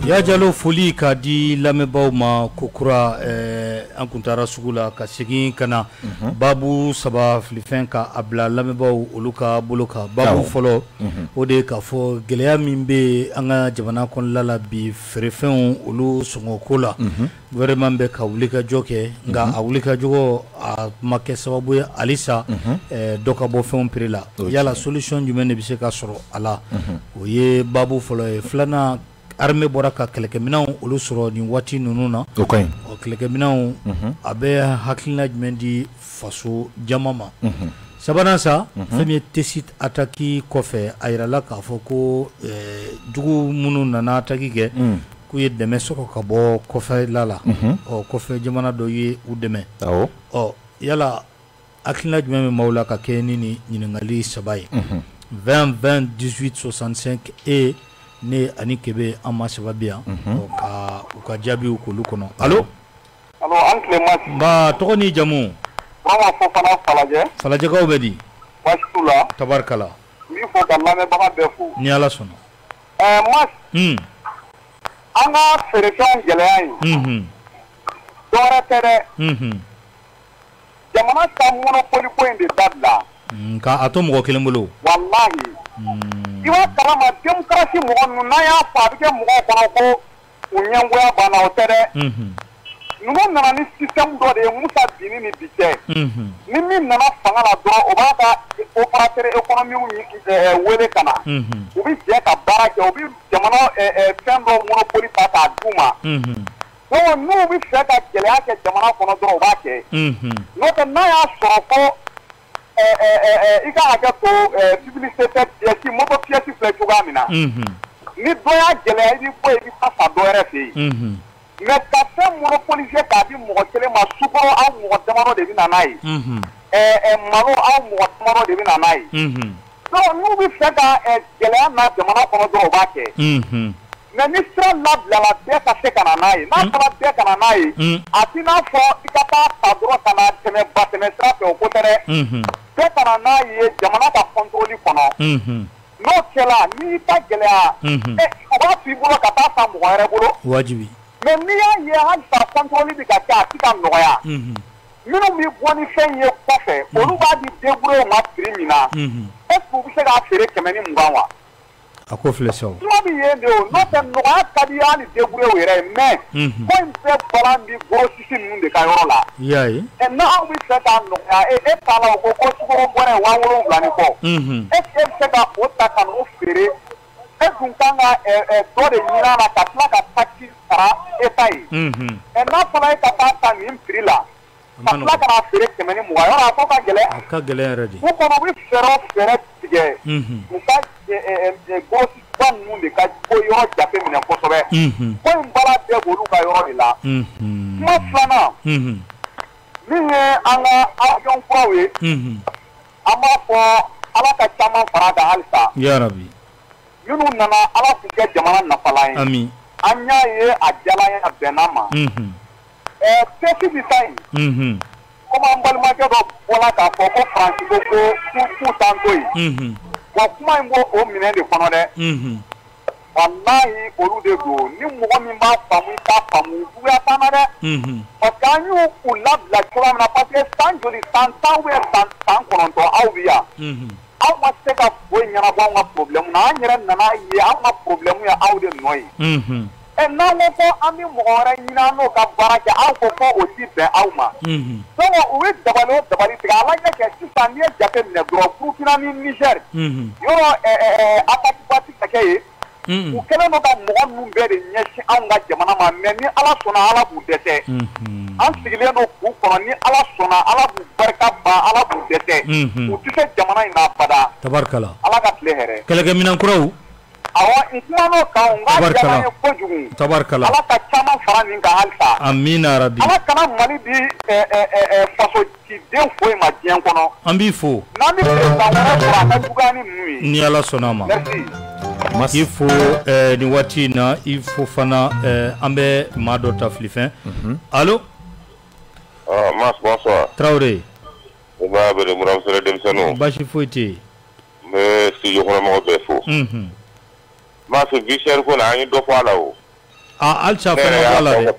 S1: Ya Jalo, foli k'a di lamɛnbaaw ma kokura. An kun taara sugu la ka segin ka na, babu saba filifɛn ka a bila lamɛnbaaw olu ka bolo kan. Babu fɔlɔ, o de ye k'a fɔ gɛlɛya min bɛ an ka jamana kɔnɔna la bi, feerefɛnw olu sɔngɔko la, gouvernement bɛ ka wulikajɔ kɛ, nka a wulikajɔ a ma kɛ sababu ye halisa dɔ ka bɔ fɛnw prix la. Yala solution jumɛn de bɛ se ka sɔrɔ a la? O ye babu fɔlɔ ye. Filanan, armée bɔra ka kɛlɛkɛminɛnw olu sɔrɔ nin waati ninnu na.
S4: O ka ɲi.
S1: Ɔ, kɛlɛkɛminɛnw, a bɛ hakilina jumɛn di faso jama ma? Sabanan sa, fɛn min ye Tessit attaque kɔfɛ, a yirala k'a fɔ ko jugu minnu nana attaque kɛ, k'u ye dɛmɛ sɔrɔ ka bɔ kɔfɛla la. Ɔ, kɔfɛ jamana dɔ ye u dɛmɛ. Ɔ, yala hakilina jumɛn bɛ maaw la ka kɛ ni nin ɲininkali saba ye? 20 20 18 65 e ne ani Kebe, an ma saba bi yan ka u ka jaabiw k'olu kɔnɔ. Allo?
S2: Allo, an tile ma.
S1: Nba, tɔgɔ ni jamu?
S2: Burama Fofana, Falajɛ.
S1: Falajɛkaw bɛ di?
S2: Baasi t'u la.
S1: Tabarikala.
S2: N b'i fo ka lamɛnbaga bɛɛ fo.
S1: Ni Ala sɔnna.
S2: Mas, an ka feerefɛnw gɛlɛya in, dɔwɛrɛ tɛ dɛ, jamana ka monopole ko in de dabila.
S1: Nka a to mɔgɔ kelen bolo.
S2: Walahi, i b'a kalama, démocratie mɔgɔ ninnu, n'an y'a fɔ, a bɛ kɛ mɔgɔw kɔnɔ ko u ɲɛngoya banna. O tɛ dɛ. Ninnu nana ni système dɔ de ye Musa binni ni bi cɛ. Ni min nana fanga la dɔrɔn, o b'a ka opérateur économique wele ka na, u bɛ jɛ ka baara kɛ, u bɛ jamana fɛn dɔ monopole ta k'a d'u ma. Donc n'u bɛ fɛ ka gɛlɛya kɛ jamana kɔnɔ dɔrɔn, u b'a kɛ. N'o tɛ, n'a y'a sɔrɔ ko i ka hakɛ to, publicité tɛ, pièce, moto pièce filɛ cogoya min na, ni dɔ y'a gɛlɛya, i bɛ bɔ yen, i bɛ taa san dɔ wɛrɛ fɛ yen. Mais ka fɛn monopoliser k'a di mɔgɔ kelen ma, sukaro aw mɔgɔ damadɔ de bɛ na n'a ye, malo aw mɔgɔ damadɔ de bɛ na n'a ye. Donc n'u bɛ fɛ ka gɛlɛya na jamana kɔnɔ dɔrɔn, u b'a kɛ. Mais ni sira labilala bɛɛ ka se ka na n'a ye, n'a fɔra bɛɛ ka na n'a ye, a t'i n'a fɔ i ka taa ta dɔrɔn ka na tɛmɛ ba tɛmɛ sira fɛ, o ko tɛ dɛ. Bɛɛ ka na n'a ye jamana ka contrôle kɔnɔ. N'o kɛla, n'i y'i ta gɛlɛya, o b'a to i bolo ka taa san mɔgɔ wɛrɛ bolo.
S1: Wajibi.
S2: Mais n'i y'a ye halisa contrôle bɛ ka kɛ, a tɛ ka nɔgɔya, minnu bɛ bɔ ni fɛn ye kɔfɛ, olu b'a di débrouillé ma prix min na, est ce que u bɛ se k'a feere 120 wa?
S1: A ko filɛ sa o.
S2: Kuma bɛ yen de o, n'o tɛ nɔgɔya ka di hali débrouillé yɛrɛ ye, mais ko in bɛɛ balan bi grossiste ninnu de ka yɔrɔ la.
S1: I y'a ye.
S2: N'aw bɛ fɛ k'a nɔgɔya, e t'a la, o ko ko sukaro bɔrɛ 7000 ni kɔ. Est ce que e bɛ se ka o ta ka n'o feere? E dun kan ka dɔ de ɲini a la ka tila ka taxe sara État ye. N'a fɔra e ka taa ta nin prix la, ka tila ka n'a feere 120, yɔrɔ a ko ka gɛlɛn.
S1: A ka gɛlɛn yɛrɛ de.
S2: U kɔni, u bɛ fɛɛrɛ o fɛɛrɛ tigɛ, u ka grossiste ba ninnu de ka ko yɔrɔ jate minɛ kosɛbɛ. Ko in baara bɛɛ b'olu ka yɔrɔ de la. Kuma filanan, min ye an ka avion kuraw ye, an b'a fɔ Ala ka caman fara a kan halisa.
S1: Yarabi.
S2: Minnu nana, Ala k'u kɛ jamana nafalan ye.
S1: Ami.
S2: An y'a ye, a diyala an ye, a bɛnna ma. Tesi bi ta in, komi an balimakɛ dɔ bɔra k'a fɔ ko Faransi ko ko k'u t'an to yen. Wa kuma in b'o o minɛn de kɔnɔ dɛ. Walahi, olu de don. Ni mɔgɔ min b'a faamu, i t'a faamu, juguya t'an na dɛ. Parce que an y'u u labila cogoya min na, parce que san joli, san 10 ou bien san 9 aw bɛ yan. Aw ma se ka foyi ɲɛnabɔ anw ka problème na. An yɛrɛ nana ye anw ka problème ye aw de nɔ ye. N'an ko ko an bɛ mɔgɔ wɛrɛ ɲini, an n'o ka baara kɛ, aw ko ko o ti bɛn aw ma. Donc u bɛ dabali o dabali tigɛ, a lajɛ kɛ sisan, n'i ye jate minɛ dɔrɔn, Burukina ni Niger, yɔrɔ attaque ba ti ka kɛ yen. U kɛlen don ka mɔgɔ ninnu bɛɛ de ɲɛsin anw ka jamana ma, mais ni Ala sɔnna, Ala b'u dɛsɛ. An sigilen don k'u kɔnɔ, ni Ala sɔnna, Ala b'u barika ban, Ala b'u dɛsɛ. U tɛ se jamana in na abada.
S1: Tabarikala.
S2: Ala ka tile hɛrɛ.
S1: Kɛlɛkɛminɛn kuraw.
S2: Awɔ, n kumana o kan, n k'a diyara n ye kojugu.
S1: Tabarikala.
S2: Ala ka caman fara nin kan halisa.
S1: Amina rabi.
S2: Ala kana Mali di faso ciden foyi ma diɲɛ kɔnɔ.
S1: An b'i fo.
S2: N'an bɛ président wɛrɛ sɔrɔ, a ka juguya ni ninnu ye.
S1: Ni Ala sɔnna a ma.
S2: Merci.
S1: I fo nin waati in na, i fo fana. An bɛ maa dɔ ta filifɛn. Allo?
S7: Mas, bonsoir.
S1: Traoré.
S7: O b'a bɛ Muramusɛrɛ denmisɛnninw.
S1: Baasi foyi tɛ yen.
S7: N bɛ studio kɔnɔmɔgɔw bɛɛ fo. Mas, vie chère ko la, an ye dɔ fɔ a la o.
S1: Ah halisa fɛn ma bɔ a la dɛ.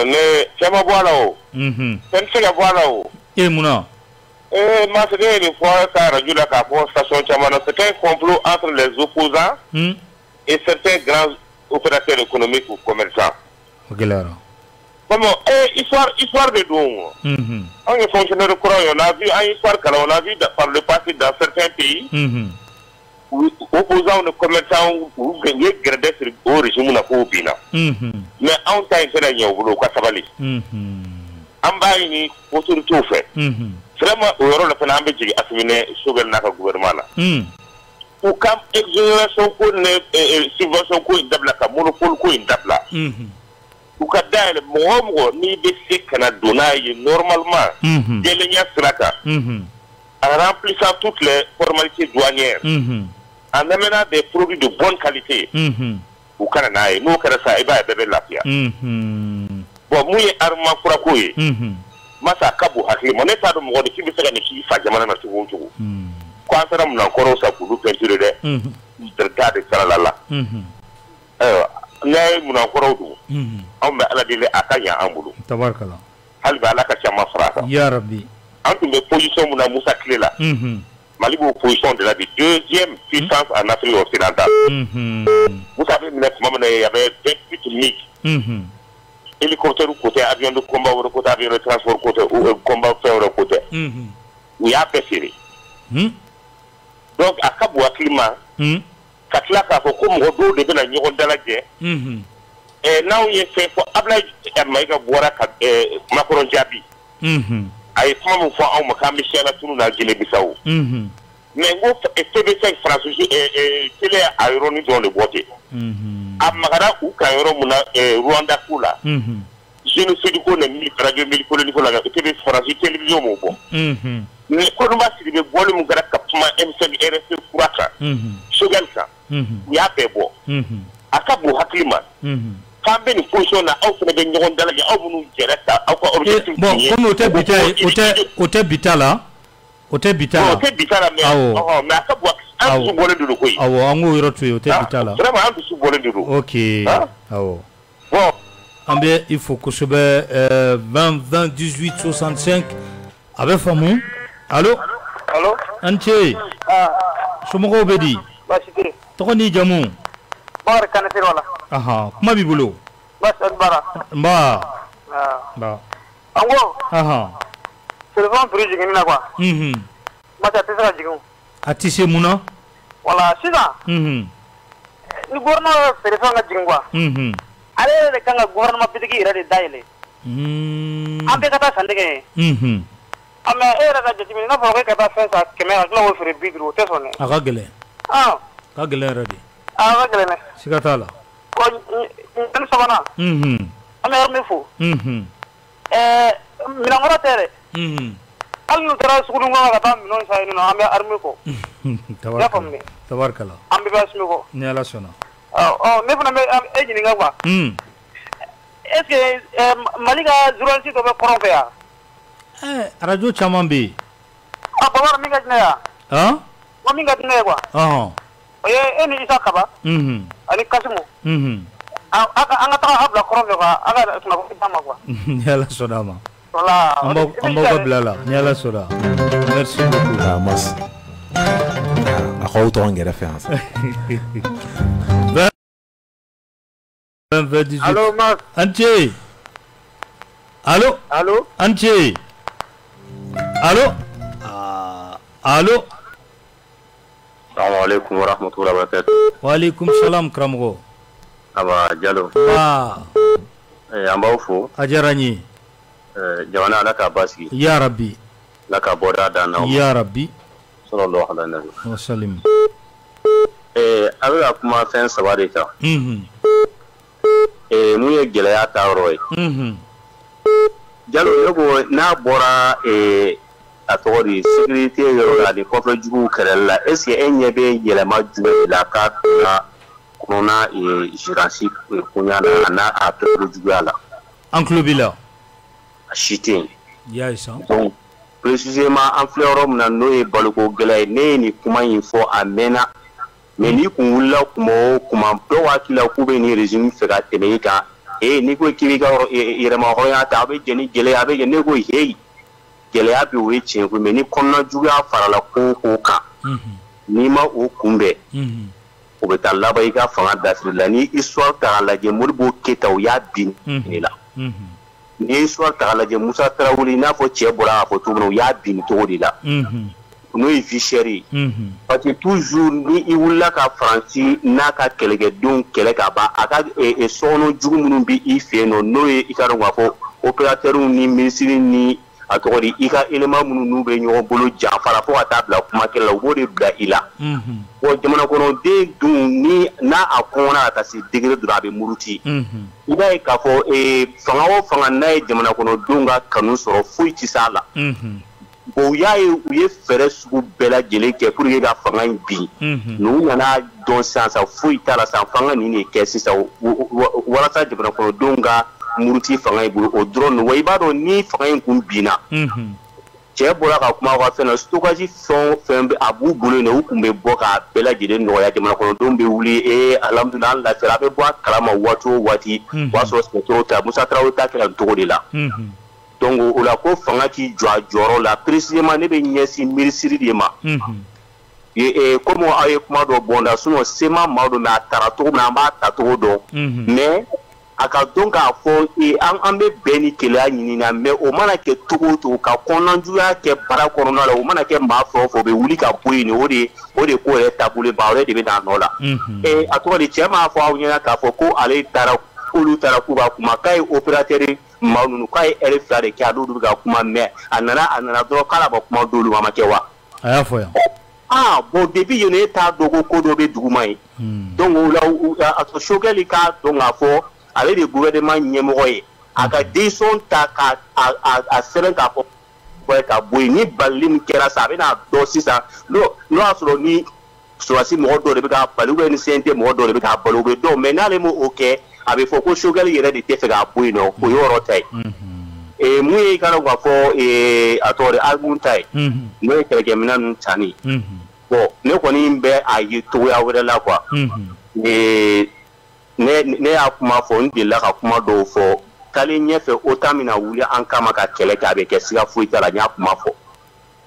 S7: Ne fɛn ma bɔ a la o. Fɛn tɛ se ka bɔ a la o.
S1: E munna?
S7: Masakɛ ye nin fɔ ka radio la k'a fɔ station caman na, c'est un complot entre les opposants et certains grands opérateurs économiques ou commerçants.
S1: O gɛlɛyara.
S7: Comme histoire de don. Anw ye fonctionnaire kuraw ye, on a vu an ye histoire kalan, on a vu par le passé dans certains pays. Opposants ni commerçants u ye gɛrɛndɛ siri o régime na k'o binna. Mais anw ta in tɛna ɲɛ u bolo, u ka sabali. An b'a ɲini autorités fɛ. Vraiment o yɔrɔ la fana an bɛ jigin Assimi Choguel n'a ka gouvernement la. U ka exonération ko ni subvention ko in dabila, ka monopole ko in dabila. U ka dayɛlɛ mɔgɔ o mɔgɔ n'i bɛ se ka na don n'a ye normalement. Jɛlenya sira kan. En remplissant toutes les formalités douanières. En amenant des produits de bonne qualité. U kana n'a ye, n'o kɛra sa i b'a ye bɛɛ bɛ lafiya. Bon mun ye armement kura ko ye. Masa a ka bon hakili ma, ne t'a dɔn mɔgɔ de k'i bɛ se ka nin ci fa jamana na cogo o cogo. Ko an taara minɛnkɔrɔw san k'olu peinture dɛ. Da de sarala la. Ayiwa n'a ye minɛnkɔrɔw don. Anw bɛ Ala deli a ka ɲɛ an bolo.
S1: Tabarikala.
S7: Hali bi Ala ka caman fara a kan.
S1: Ya Rabi.
S7: An tun bɛ position mun na Musa tile la. Mali b'o position de la bi, deuxième puissance en Afrique occidentale. Musa bɛ minɛ tuma min na, il y avait 28 MiG. Hélicoptère côté, avion de combat wɛrɛ côté, avion de transport côté, ou combat fɛn wɛrɛ côté. U y'a bɛɛ feere. Donc a ka bon hakili ma. Ka tila k'a fɔ ko mɔgɔ dɔw de bɛna ɲɔgɔn dalajɛ. N'anw ye fɛn fɔ, Abdoulaye Mayiga bɔra ka Macron jaabi. A ye kuma min fɔ anw ma k'an bɛ siya tunu na Guinée Bissau. Mais n ko TV5 France télé a yɔrɔnin dɔrɔn de bɔ ten. A magara u kan yɔrɔ mun na Rwanda ko la. Génocide ko ni radio Mille ko la, TV France télévision m'o bɔ. Mais Kodouba Sidibé bɔli mun kɛra ka kuma M5 RFP kura kan. Choguel kan. U y'a bɛɛ bɔ. A ka bon hakili ma. K'an bɛ nin position na, aw fana bɛ ɲɔgɔn dalajɛ, aw minnu jɛra ka aw ka objectif.
S1: Bon comme o tɛ bi ta ye, o tɛ bi ta la. O tɛ bi ta la.
S7: O tɛ bi ta la mais mais a ka bon, an dusu bɔlen de don koyi.
S1: Awɔ, an k'o yɔrɔ to yen, o tɛ bi ta la.
S7: Vraiment an dusu bɔlen de don.
S1: Ok awɔ. Bon an bɛ i fo kosɛbɛ 20 20 18 65 a bɛ faamu. Allo.
S5: Allo.
S1: An ce. Somɔgɔw bɛ di?
S5: Baasi tɛ.
S1: Tɔgɔ n'i jamu?
S5: Bakari Kane Siriwa la.
S1: Ahan, kuma b'i bolo.
S5: Baasi tɛ baara.
S1: Nba. Nba.
S5: An ko.
S1: Ahan.
S5: Téléphone prix jiginni na quoi. Masa a tɛ se ka jigin o.
S1: A tɛ se mun na?
S5: Voilà sisan. Ni gouvernement bɛ feerefɛnw ka jigin quoi. Ale yɛrɛ de kan ka gouvernement bitigi yɛrɛ de dayɛlɛ. An bɛɛ ka taa sanni kɛ yen. Ah mais e yɛrɛ ka jateminɛ n'a fɔra ko e ka taa fɛn san 100 ka tila k'o feere 50 o tɛ sɔn dɛ.
S1: A ka gɛlɛn. A ka gɛlɛn yɛrɛ de.
S5: A ka gɛlɛn dɛ.
S1: Siga t'a la.
S5: Bon ɲininkali sabanan. An bɛ yɔrɔ min fo. Minɛnkɔrɔ tɛ dɛ. Hali n'u taara sugunikɔnɔ ka taa minɛnw san yen nɔ, an bɛ armée kɔ. I y'a faamu dɛ.
S1: Tabarikala.
S5: An bɛɛ bɛ Assimi kɔ.
S1: Ni Ala sɔnna.
S5: Ɔ ne fana bɛ e ɲininka quoi. Est ce que Mali ka journaliste dɔ bɛ kɔrɔn fɛ yan?
S1: Radio caman bɛ yen.
S5: A Bamara min ka di ne ye wa?
S1: Han?
S5: N ko min ka di ne ye quoi.
S1: Ɔhɔn.
S5: O ye e ni Isa Kaba. Ani Kasimu. An ka taga aw bila kɔrɔn fɛ quoi, aw ka kunnafoni d'an ma quoi.
S1: Ni Ala sɔnna a ma.
S5: Voilà.
S1: An b'aw ka bila la ni Ala sɔnna. Merci beaucoup.
S4: Ah mas. A k'aw to an kɛrɛfɛ yan sa.
S1: 20 18.
S5: Allo Mas.
S1: An ce. Allo.
S5: Allo.
S1: An ce. Allo. Allo.
S7: Salamu alaikum wa rahmatullahi wa barakatuh.
S1: Wa alaikum salam karamɔgɔ.
S7: Aba Jalo.
S1: Aa.
S7: An b'aw fo.
S1: A diyara n ye.
S7: Jamana Ala k'a basigi.
S1: Ya Rabbi.
S7: Ala ka bɔda d'an n'aw ma.
S1: Ya Rabbi.
S7: Sallallahu ala nabi.
S1: Wa salim.
S7: A bɛ ka kuma fɛn saba de kan. Mun ye gɛlɛya ta yɔrɔ ye. Jalo ne ko n'a bɔra a tɔgɔ di sécurité yɔrɔ la ani kɔfɛ juguw kɛlɛli la, est ce que e ɲɛ bɛ yɛlɛma jumɛn de la k'a ka kɔnɔna gérance koɲa la a n'a a tɔgɔ juguya la?
S1: An tulo b'i la.
S7: A si tɛ yen.
S1: Y'a ye sa.
S7: Donc précisément an filɛ yɔrɔ min na n'o ye baloko gɛlɛya ye, ne ye nin kuma in fɔ a mɛnna.
S8: Mais n'i kun wulila kuma o kuma dɔw hakili la k'u bɛ nin régime fɛ ka tɛmɛ i kan n'i ko k'i b'i ka yɛrɛmahɔrɔnya ta a bɛ jɛn ni gɛlɛya a bɛ jɛn ne ko heyi gɛlɛya bɛ o ye tiɲɛ ko mais ni kɔnɔna juguya farala ko o ko kan n'i ma o kunbɛn o bɛ taa laban i ka fanga dasiri la. Ni histoire ta k'a lajɛ Modibo Keyita u y'a bin de la. N'i ye histoire ta k'a lajɛ Musa Tarawele i n'a fɔ cɛ bɔra k'a fɔ cogo min na u y'a bin cogo de la. N'o ye vie chère ye. Parce que toujours ni i wulila ka Faransi n'a ka kɛlɛkɛdenw kɛlɛ ka ban a ka sokɔnɔ jugu minnu bɛ i fɛ yen nɔ n'o ye i ka dɔn k'a fɔ opérateurs ni ministres ni a tɔgɔ di i ka élément minnu n'u bɛ ɲɔgɔn bolo janfa la fo ka taa bila kumakɛla la u b'o de bila i la. Bon jamana kɔnɔden dun ni n'a a kɔngɔra ka taa se degré dɔ la a bɛ muruti. I b'a ye k'a fɔ fanga o fanga n'a ye jamana kɔnɔdenw ka kanu sɔrɔ foyi tɛ s'a la. Bon u y'a ye u ye fɛɛrɛ sugu bɛɛ lajɛlen kɛ pour que ka fanga in bin. N'u nana dɔn sisan sa foyi t'a la sisan fanga nin de kɛ sisan walasa jamana kɔnɔdenw ka muruti fanga in bolo o dɔrɔn don. Wa i b'a dɔn ni fanga in kun binna cɛ bɔra ka kuma ka fɛn na stockage fɛn o fɛn a b'u bolo yen u kun bɛ bɔ k'a bɛɛ lajɛlen nɔgɔya jamana kɔnɔdenw bɛ wuli alhamdulilah an lafiyara a bɛ bɔ a kalama waati o waati o b'a sɔrɔ sɛtɔrɔ ta Musa Tarawele ta kɛra nin cogo de la. Donc o la ko fanga k'i jɔ a jɔyɔrɔ la précisément ne bɛ ɲɛsin minisiri de ma. Comme aw ye kuma dɔ bɔ n da sinon sema maa don mais a taara cogo min na an b'a ta cogo dɔn. Mais a ka dɔn k'a fɔ an bɛ bɛn ni keleya ɲini na mais o mana kɛ cogo o cogo ka kɔnɔnajuguya kɛ baara kɔnɔna la o mana kɛ maa fɛn o fɛn o bɛ wuli ka bɔ yen o de ko yɛrɛ taabolo ban o de bɛ n'a nɔ la. A tɔgɔ di cɛ m'a fɔ aw ɲɛna k'a fɔ ko ale taara k'olu taara k'u ka kuma k'a ye opérateur maa ninnu k'a ye heure 2 de kɛ a n'olu bɛ ka kuma mais a nana dɔrɔn k'ale b'a kuma d'olu ma a ma kɛ wa.
S1: A y'a fɔ yan.
S8: Ah bon depuis yen e t'a dɔn ko dɔ bɛ duguma ye. Donc o la a Choguel k'a dɔn k'a fɔ ale de gouvernement ɲɛmɔgɔ ye a ka décision ta k'a a sɛbɛn k'a fɔ ka bɔ yen ni balili min kɛra sa a bɛna dɔn sisan n'o y'a sɔrɔ ni sɔrɔdasi mɔgɔ dɔw de bɛ k'a bali ou bien ni CNT mɔgɔ dɔw de bɛ k'a bali o bɛ dɔn mais n'ale m'o kɛ a bɛ fɔ ko Choguel yɛrɛ de tɛ fɛ k'a bɔ yen nɔ o ye yɔrɔ ta ye. Mun ye i ka dɔn k'a fɔ a tɔgɔ di arme ta ye n'o ye kɛlɛkɛminɛn ninnu sanni bon ne kɔni bɛ a ye cogoya wɛrɛ la quoi. Ne y'a kuma fɔ n delila ka kuma dɔw fɔ taalen ɲɛfɛ OTAN bɛna wuli an kama ka kɛlɛ kɛ a bɛ kɛ siga foyi t'a la n y'a kuma fɔ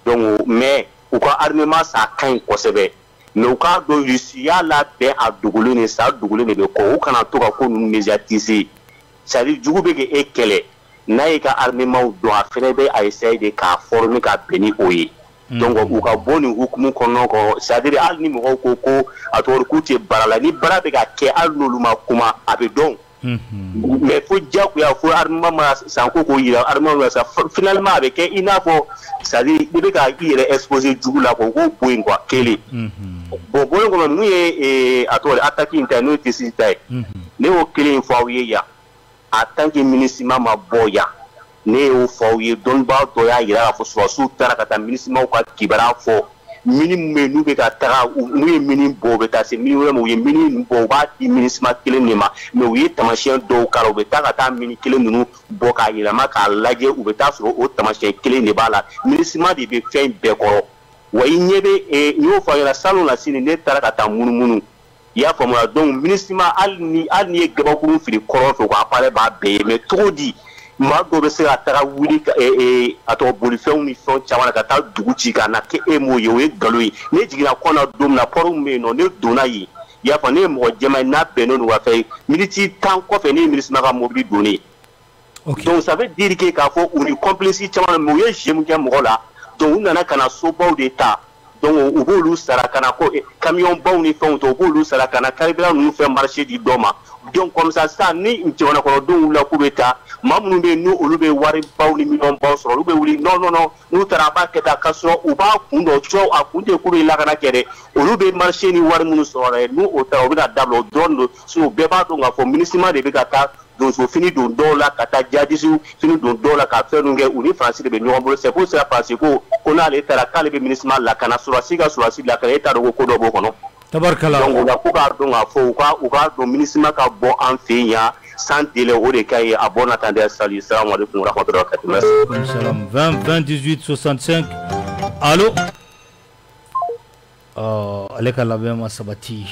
S8: donc mais u ka armement sa ka ɲi kosɛbɛ mais u k'a dɔn Russie y'a labɛn a dogolen de sa dogolen de bɛ kɔ u kana to ka ko ninnu médiatiser c'est à dire jugu bɛ k'e kɛlɛ n'a y'i ka armement dɔn a fɛnɛ bɛ a essayer de k'a former ka bɛn ni o ye. Donc u ka bɔ nin hukumu kɔnɔna kɔnɔ c'est à dire hali ni mɔgɔw ko ko a tɔgɔ k'u tɛ baara la ni baara bɛ ka kɛ hali n'olu ma kuma a bɛ dɔn. Mais fo diyagoya fo armement ma san ko k'o yira armement ma san finalement a bɛ kɛ i n'a fɔ c'est à dire i bɛ ka i yɛrɛ exposer jugu la quoi u k'o bɔ yen quoi kelen. Bon bɔlen kɔfɛ mun ye a tɔgɔ di attaque in ta ye n'o ye TCC ta ye ne y'o kelen in fɔ aw ye yan en tant que MINUSMA ma bɔ yan. Ne y'o fɔ aw ye dɔnnibaa dɔ y'a yira k'a fɔ sɔrɔdasiw taara ka taa MINUSMA ka kibaruya fɔ mini min bɛ yen n'u bɛ ka taga n'u ye mini bɔ u bɛ taa se mini wɛrɛ ma u ye mini bɔ u b'a di MINUSMA kelen de ma mais u ye taamasiyɛn dɔw k'a la u bɛ taa ka taa mini kelen ninnu bɔ k'a yɛlɛma k'a lajɛ u bɛ taa sɔrɔ o taamasiyɛn kelen de b'a la MINUSMA de bɛ fɛn bɛɛ kɔrɔ wa i ɲɛ bɛ n y'o fɔ aw ɲɛna salon na sini ne taara ka taa munumunu i y'a faamuya donc MINUSMA hali ni ye gabakurun fili kɔrɔn fɛ u ka appareil b'a bɛɛ ye mais cogo di maa dɔw bɛ se ka taga wuli a tɔgɔ bolifɛnw ni fɛn caman na ka taa dugu ci ka na kɛ e m'o ye o ye nkalon ye ne jiginna kɔnɔ na don min na pɔri min bɛ yen nɔ ne donna yen i y'a fɔ ne ye mɔgɔ jɛman ye n'a bɛnnen don ka fɛn miniti 10 kɔfɛ ne ye MINUSMA ka mobili donnen donc ça veut dire que k'a fɔ u ni complice caman mais u ye jeu min kɛ mɔgɔ la donc u nana ka na sobaw de ta donc u b'olu sara ka na ko camion baw ni fɛnw ta u b'olu sara ka na carburant ninnu fɛn marché di dɔ ma donc comme ça sisan ni jamana kɔnɔdenw wulila k'u bɛ taa maa minnu bɛ yen n'olu bɛ wari baw ni miliyɔn baw sɔrɔ olu bɛ wuli non non non n'u taara a b'a kɛ tan k'a sɔrɔ u b'a kun dɔn cɔ a kun tɛ k'u bɛ lakana kɛ dɛ olu bɛ marché ni wari minnu sɔrɔ dɛ n'u o taara u bɛna dabila o dɔrɔn don sinon bɛɛ b'a dɔn k'a fɔ MINUSMA de bɛ ka taa donso fini don dɔw la ka taa jihadiste fini don dɔw la ka fɛn ninnu kɛ u ni Faransi de bɛ ɲɔgɔn bolo c'est pour cela Faransi ko n'ale taara k'ale bɛ MINUSMA lakana sɔrɔdasi ka sɔrɔdasi lakana e t'a dɔn ko dɔ b'o kɔnɔ.
S1: Tabarikala.
S8: Donc o la ko k'a dɔn k'a fɔ u k'a dɔn MINUSMA ka bɔ an fɛ yen yan sans délai o de ka ɲi a bon attendeur salut salam alaikum wa rahmatullahi wa barakatuh.
S1: Salam 20 20 18 65 allo. Ale ka labɛn ma sabati.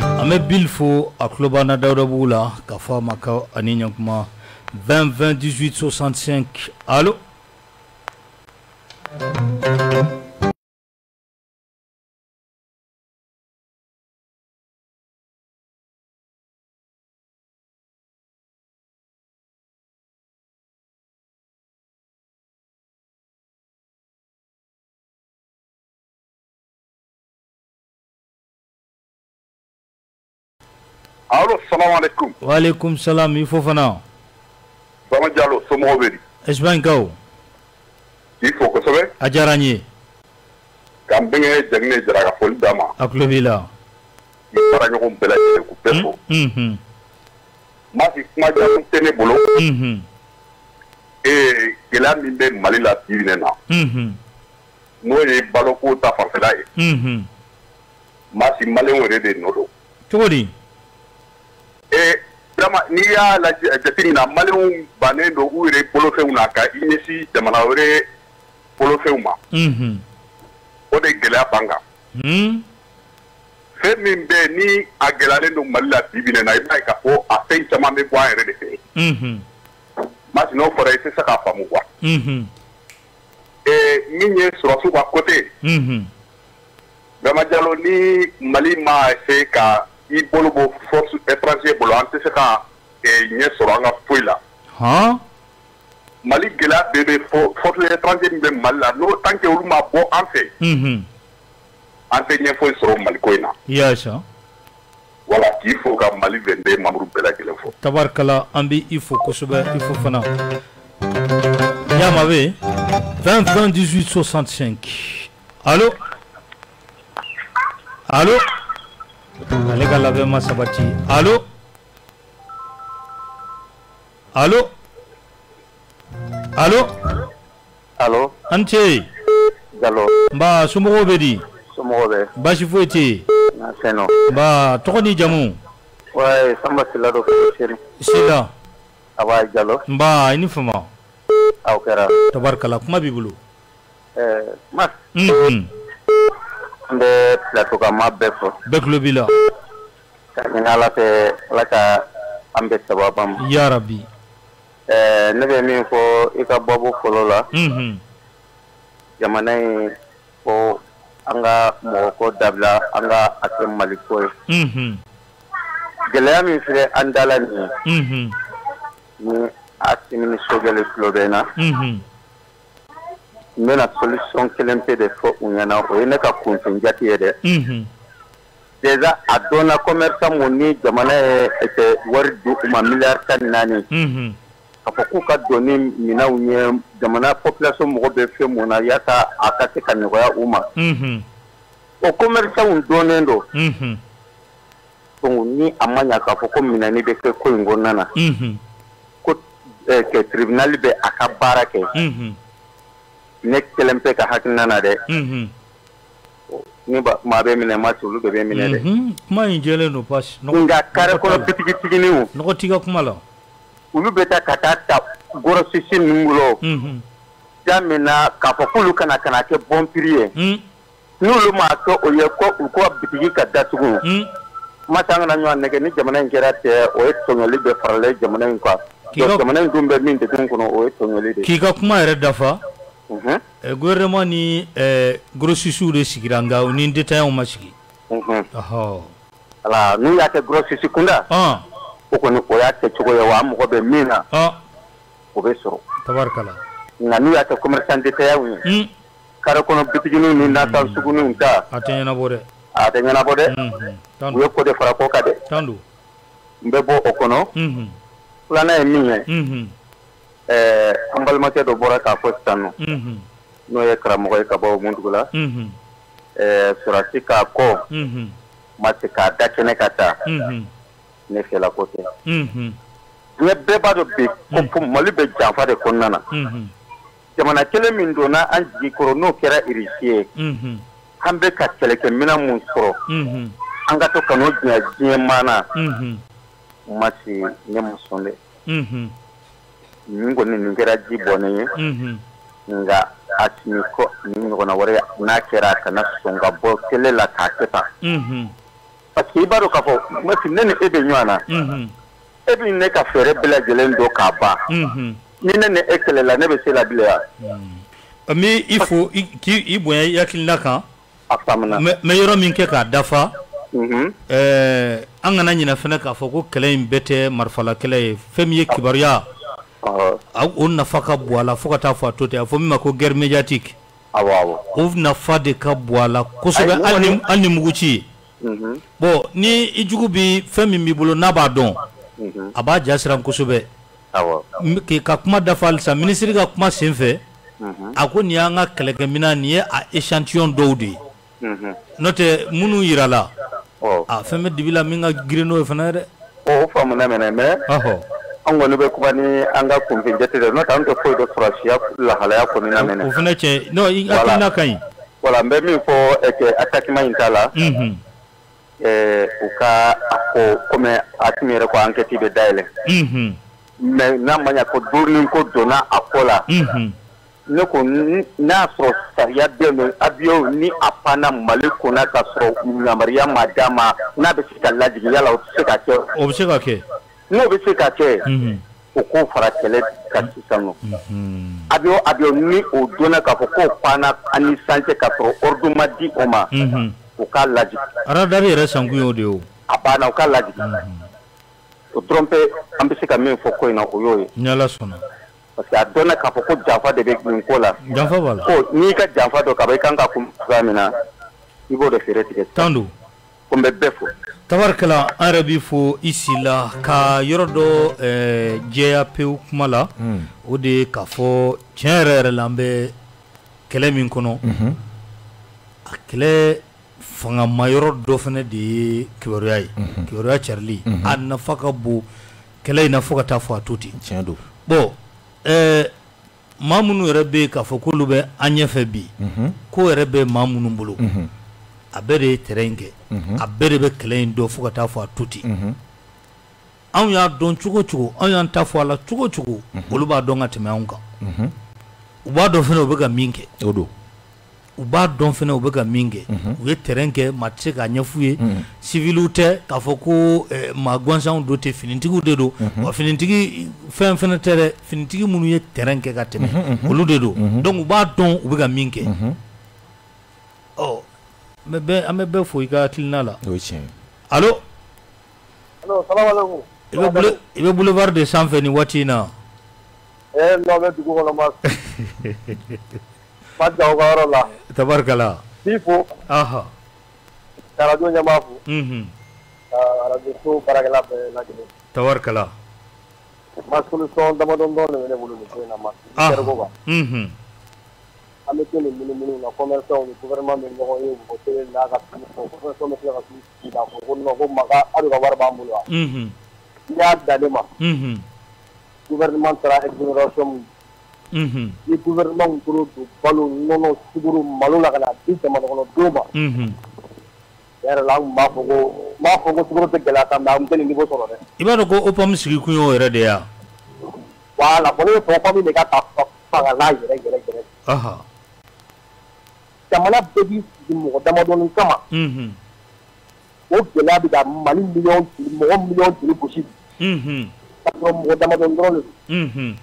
S1: An bɛ Bill fo a tulo b'an na Dawudabugu la k'a fɔ a ma ko ani ɲankuma 20 20 18 65. Allo.
S5: Allo, salam alaikum.
S1: Wa alaikum salam, i Fofana.
S5: Bama Diallo, somɔgɔw bɛ di?
S1: Espagne kaw.
S5: K'i fo kosɛbɛ.
S1: A diyara n ye.
S5: K'an bɛnkɛ Jaginɛ Jara ka foli d'a ma.
S1: A tulo b'i la.
S5: I baaraɲɔgɔnw bɛɛ lajɛlen k'u bɛɛ fo. Masi, kuma jamu tɛ ne bolo. Gɛlɛya min bɛ Mali la bi bi in na. N'o ye baloko ta fanfɛla ye. Masi, maliyɛnw yɛrɛ de nɔ don.
S1: Cogo di?
S5: Vraiment n'i y'a lajɛ jateminɛ maliyɛnw bannen don u yɛrɛ bolofɛnw na ka i ɲɛsin jamana wɛrɛ bolofɛnw ma. O de gɛlɛya b'an kan. Fɛn min bɛ yen ni a gɛlɛyalen don Mali la bi bi in na, i b'a ye k'a fɔ a fɛn caman bɛ bɔ an yɛrɛ de fɛ yen. Masi, n'o fɔra i tɛ se k'a faamu quoi. Min ye sɔrɔdasiw ka côté. Vraiment Diallo, ni Mali ma essayer ka i bolo bɔ force étranger bolo, an tɛ se ka ɲɛ sɔrɔ an ka foyi la. Mali gɛlɛya bɛɛ bɛ force étranger min bɛ Mali la, n'o tant que olu ma bɔ an fɛ. An tɛ ɲɛ foyi sɔrɔ Mali ko in na.
S1: I y'a san.
S5: Voilà, k'i fo ka Mali 22 membres bɛɛ lajɛlen fo.
S1: Tabarikala, an bɛ i fo kosɛbɛ, i fo fana. Ɲama bɛ 20 20 18 65. Allo. Allo. Ale ka labɛn ma sabati. Allo. Allo. Allo.
S2: Allo.
S1: An ce.
S2: Jalo.
S1: Nba, somɔgɔw bɛ di?
S2: Somɔgɔw bɛ.
S1: Baasi foyi tɛ yen.
S2: Nse nɔ.
S1: Nba, tɔgɔ ni jamu?
S2: Ouais, Samba Sila don ka bɔ Senu.
S1: Sila.
S2: Aba Jalo.
S1: Nba, i ni fama.
S2: Aw kɛra.
S1: Tabarikala, kuma b'i bolo.
S2: Mas. N bɛ plateau kan maa bɛɛ fo.
S1: Bɛɛ tulo b'i la.
S2: Ka ɲini Ala fɛ, Ala ka an bɛɛ sababa ma.
S1: Ya rabi.
S2: Ne bɛ min fɔ i ka babu fɔlɔ la. Jamana in ko an ka mɔgɔko dabila, an ka a kɛ Maliko ye. Gɛlɛya min filɛ an da la nin ye. Ni Asimi ni Sogɛli tulo bɛ n na. N bɛna solution kelen pe de fɔ u ɲɛna, o ye ne ka kunfin jate ye dɛ. Déjà a dɔnna commerçant mun ni jamana ye wari di u ma 14 miliyari. K'a fɔ k'u ka don ni minɛnw ye jamana population mɔgɔ bɛ fɛn mun na yaasa a ka se ka nɔgɔya u ma. O commerçant dɔnnen don. Donc ni a ma ɲa k'a fɔ ko minɛni bɛ kɛ ko in kɔnɔna na. Ko tribunal bɛ a ka baara kɛ. Ne kelen pe ka hakilina na dɛ. Ni maa bɛ minɛ, ma olu bɛɛ bɛ minɛ dɛ.
S1: Kuma in jɛlen don pasi.
S2: Nka carré kɔnɔ bitigitigininw.
S1: Nɔgɔ t'i ka kuma la.
S2: Olu bɛ taa ka taa ta grossiste ninnu bolo. Da min na k'a fɔ k'olu kana kɛ bon prix ye. N'olu m'a kɛ o ye ko u ka bitigi ka datugu. Masa, an kana ɲɔgɔn nɛgɛ, ni jamana in kɛra tɛ, o ye tɔɲɔli bɛɛ faralen jamana in kan. Jamana in dun bɛ min degun kɔnɔ, o ye tɔɲɔli de ye.
S1: K'i ka kuma yɛrɛ dafa. Gouvernement ni grossistes de sigira, nka u ni détaillants ma sigi.
S2: Voilà, n'u y'a kɛ grossiste kunda. O kɔni o y'a kɛcogo ye wa, an mago bɛ min na. O bɛ sɔrɔ.
S1: Tabarikala.
S2: Nka n'u y'a kɛ commerçant détaillant ye. Carré kɔnɔ bitiginiw ni nata suguninw ta.
S1: A tɛ ɲɛnabɔ dɛ.
S2: A tɛ ɲɛnabɔ dɛ. U ye ko de fara ko kan dɛ.
S1: Tan don.
S2: N bɛ bɔ o kɔnɔ. Filanan ye min ye. An balimakɛ dɔ bɔra k'a fɔ sisan nɔ. N'o ye karamɔgɔ ye ka bɔ Mundugu la. Sɔrɔdasi k'a kɔ. Ma se k'a da kɛnɛ ka taa. Ne fɛla ko tɛ. Diɲɛ bɛɛ b'a dɔn bi ko Mali bɛ janfa de kɔnɔna na. Jamana kelen min donna an jigi kɔrɔ, n'o kɛra Irisi ye. An bɛ ka kɛlɛkɛminɛn mun sɔrɔ. An ka to ka n'o diɲɛ diɲɛ maa na. Masi, ne ma sɔn dɛ. Nin kɔni nin kɛra ji bɔnnen ye. Nka Asimi ko ni ɲɔgɔnna wɛrɛ n'a kɛra a kana sɔn ka bɔ télé la k'a kɛ tan. Parce que i b'a dɔn k'a fɔ ne ni e bɛ ɲɔgɔn na. E bɛ ne ka fɛɛrɛ bɛɛ lajɛlen dɔn k'a ban. Ni ne ni e kɛlɛla ne bɛ se la bilen wa.
S1: N bɛ i fo k'i bonya i hakilina kan.
S2: A faamuna.
S1: N bɛ yɔrɔ min kɛ k'a dafa. An kana ɲinɛ fana k'a fɔ ko kɛlɛ in bɛɛ tɛ marifala kɛlɛ ye fɛn min ye kibaruya. O nafa ka bon a la fo ka taa fɔ a to ten a fɔ min ma ko guerre médiatique.
S2: Awɔ.
S1: O nafa de ka bon a la kosɛbɛ hali ni mugu ci ye. Bon ni i jugu bi fɛn min b'i bolo n'a b'a dɔn. A b'a ja siran kosɛbɛ.
S2: Awɔ.
S1: Ka kuma dafa halisa minisiri ka kuma senfɛ. A ko nin y'an ka kɛlɛkɛminɛn nin ye a échantillon dɔw de ye. N'o tɛ minnu yirala. A fɛn bɛ dibi la min ka girin n'o ye fana ye dɛ.
S2: O faamuna mɛnɛ mais. An kɔni bɛ kuma ni an ka kunfin jate de n'o tɛ an tɛ foyi dɔn sɔrɔsiya lahalaya kɔni na mɛnɛ.
S1: O fana tiɲɛ non i hakilina ka ɲi.
S2: Voilà n bɛ min fɔ attaquement in ta la. U ka a ko komi Asimi yɛrɛ ko enquête bɛ dayɛlɛ. Mais n'a ma ɲɛ ko donni ko donna a ko la. Ne ko n'a y'a sɔrɔ sariya bɛ yen avion ni a panna Mali kunna ka sɔrɔ yamaruya ma d'a ma n'a bɛ se ka lajigin yala o tɛ se ka kɛ.
S1: O bɛ se ka kɛ.
S2: N'o bɛ se ka kɛ. O k'o fara kɛlɛ kan sisan nɔ. Avion ni o donna k'a fɔ k'o panna an ni san cɛ k'a sɔrɔ ordre ma di o ma. U k'a lajigin.
S1: Radar yɛrɛ sankun y'o de ye o.
S2: A banna u k'a lajigin. O dɔrɔn pe an bɛ se ka min fɔ ko in na o y'o ye.
S1: Ni Ala sɔnna.
S2: Parce que a dɔnna k'a fɔ ko janfa de bɛ nin ko la.
S1: Janfa b'a la.
S2: Ko n'i ka janfa dɔn kaban i kan ka kun cogoya min na i b'o de feere tigɛ.
S1: Tan don.
S2: Ko n bɛ bɛɛ fo.
S1: Tabarikala an yɛrɛ b'i fo i si la ka yɔrɔ dɔ jɛya pewu kuma la. O de ye k'a fɔ tiɲɛ yɛrɛ yɛrɛ la an bɛ kɛlɛ min kɔnɔ. A kɛlɛ fangama yɔrɔ dɔ fana de ye kibaruya ye. Kibaruya carili. A nafa ka bon kɛlɛ in na fo ka taa fɔ a to ten.
S4: Tiɲɛ don.
S1: Bon. Maa minnu yɛrɛ bɛ yen k'a fɔ k'olu bɛ an ɲɛfɛ bi ko yɛrɛ bɛ maa minnu bolo a bɛɛ de ye terrain in kɛ a bɛɛ de bɛ kɛlɛ in dɔn fo ka taa fɔ a to ten anw y'a dɔn cogo cogo anw y'an ta fɔ a la cogo cogo olu b'a dɔn ka tɛmɛ anw kan u b'a dɔn fana u bɛ ka min kɛ
S4: o don
S1: u b'a dɔn fana u bɛ ka min kɛ u ye terrain kɛ maa tɛ se k'a ɲɛf'u ye civiliw tɛ k'a fɔ ko maa gansanw do tɛ finitigiw de don wa finitigi fɛn fɛnɛ tɛ dɛ finitigi minnu ye terrain kɛ ka tɛmɛ olu de don donc u b'a dɔn u bɛ ka min kɛ ɔ an bɛ bɛɛ fo i ka hakilina la.
S4: O ye tiɲɛ ye.
S1: Allo.
S5: Allo salamalekun.
S1: I bɛ boulevard de sanfɛ nin waati in na.
S5: Non n bɛ dugu kɔnɔ ma. Ma jan aw ka yɔrɔ la.
S1: Tabarikala.
S5: K'i fo.
S1: Aha.
S5: Ka radio ɲɛmaa fo. Ka radio so baarakɛla bɛɛ lajɛlen.
S1: Tabarikala.
S5: Ma solution damadɔ dɔrɔn de bɛ ne bolo nin ko in na ma. Ko kan. An bɛ to nin munumunu na commerçant ni gouvernement bɛ ɲɔgɔn ye mɔgɔ kelen n'a ka fini fɔ commerçant bɛ tila ka t'u sigi k'a fɔ ko non ko Maka hali ka wari b'an bolo wa. N'i y'a dan ne ma. Gouvernement taara exonération mun. Ni gouvernement toro don balo nɔnɔ sukaro malo la ka na di jamana kɔnɔdenw ma. Yɛrɛ la an tun b'a fɔ ko n b'a fɔ ko sukaro tɛ gɛlɛya kan mais an tɛ nin niveau sɔrɔ dɛ.
S1: I b'a dɔn ko OPAM sigi kun y'o yɛrɛ de ye wa.
S5: Voilà bon ne bɛ fɛ OPAM de ka ta fanga la yɛrɛ yɛrɛ yɛrɛ. Jamana bɛɛ b'i sigi mɔgɔ damadɔni kama. O gɛlɛya bɛ ka Mali miliyɔn mɔgɔ miliyɔn joli gosi bi. Ka sɔrɔ mɔgɔ damadɔni dɔrɔn de don.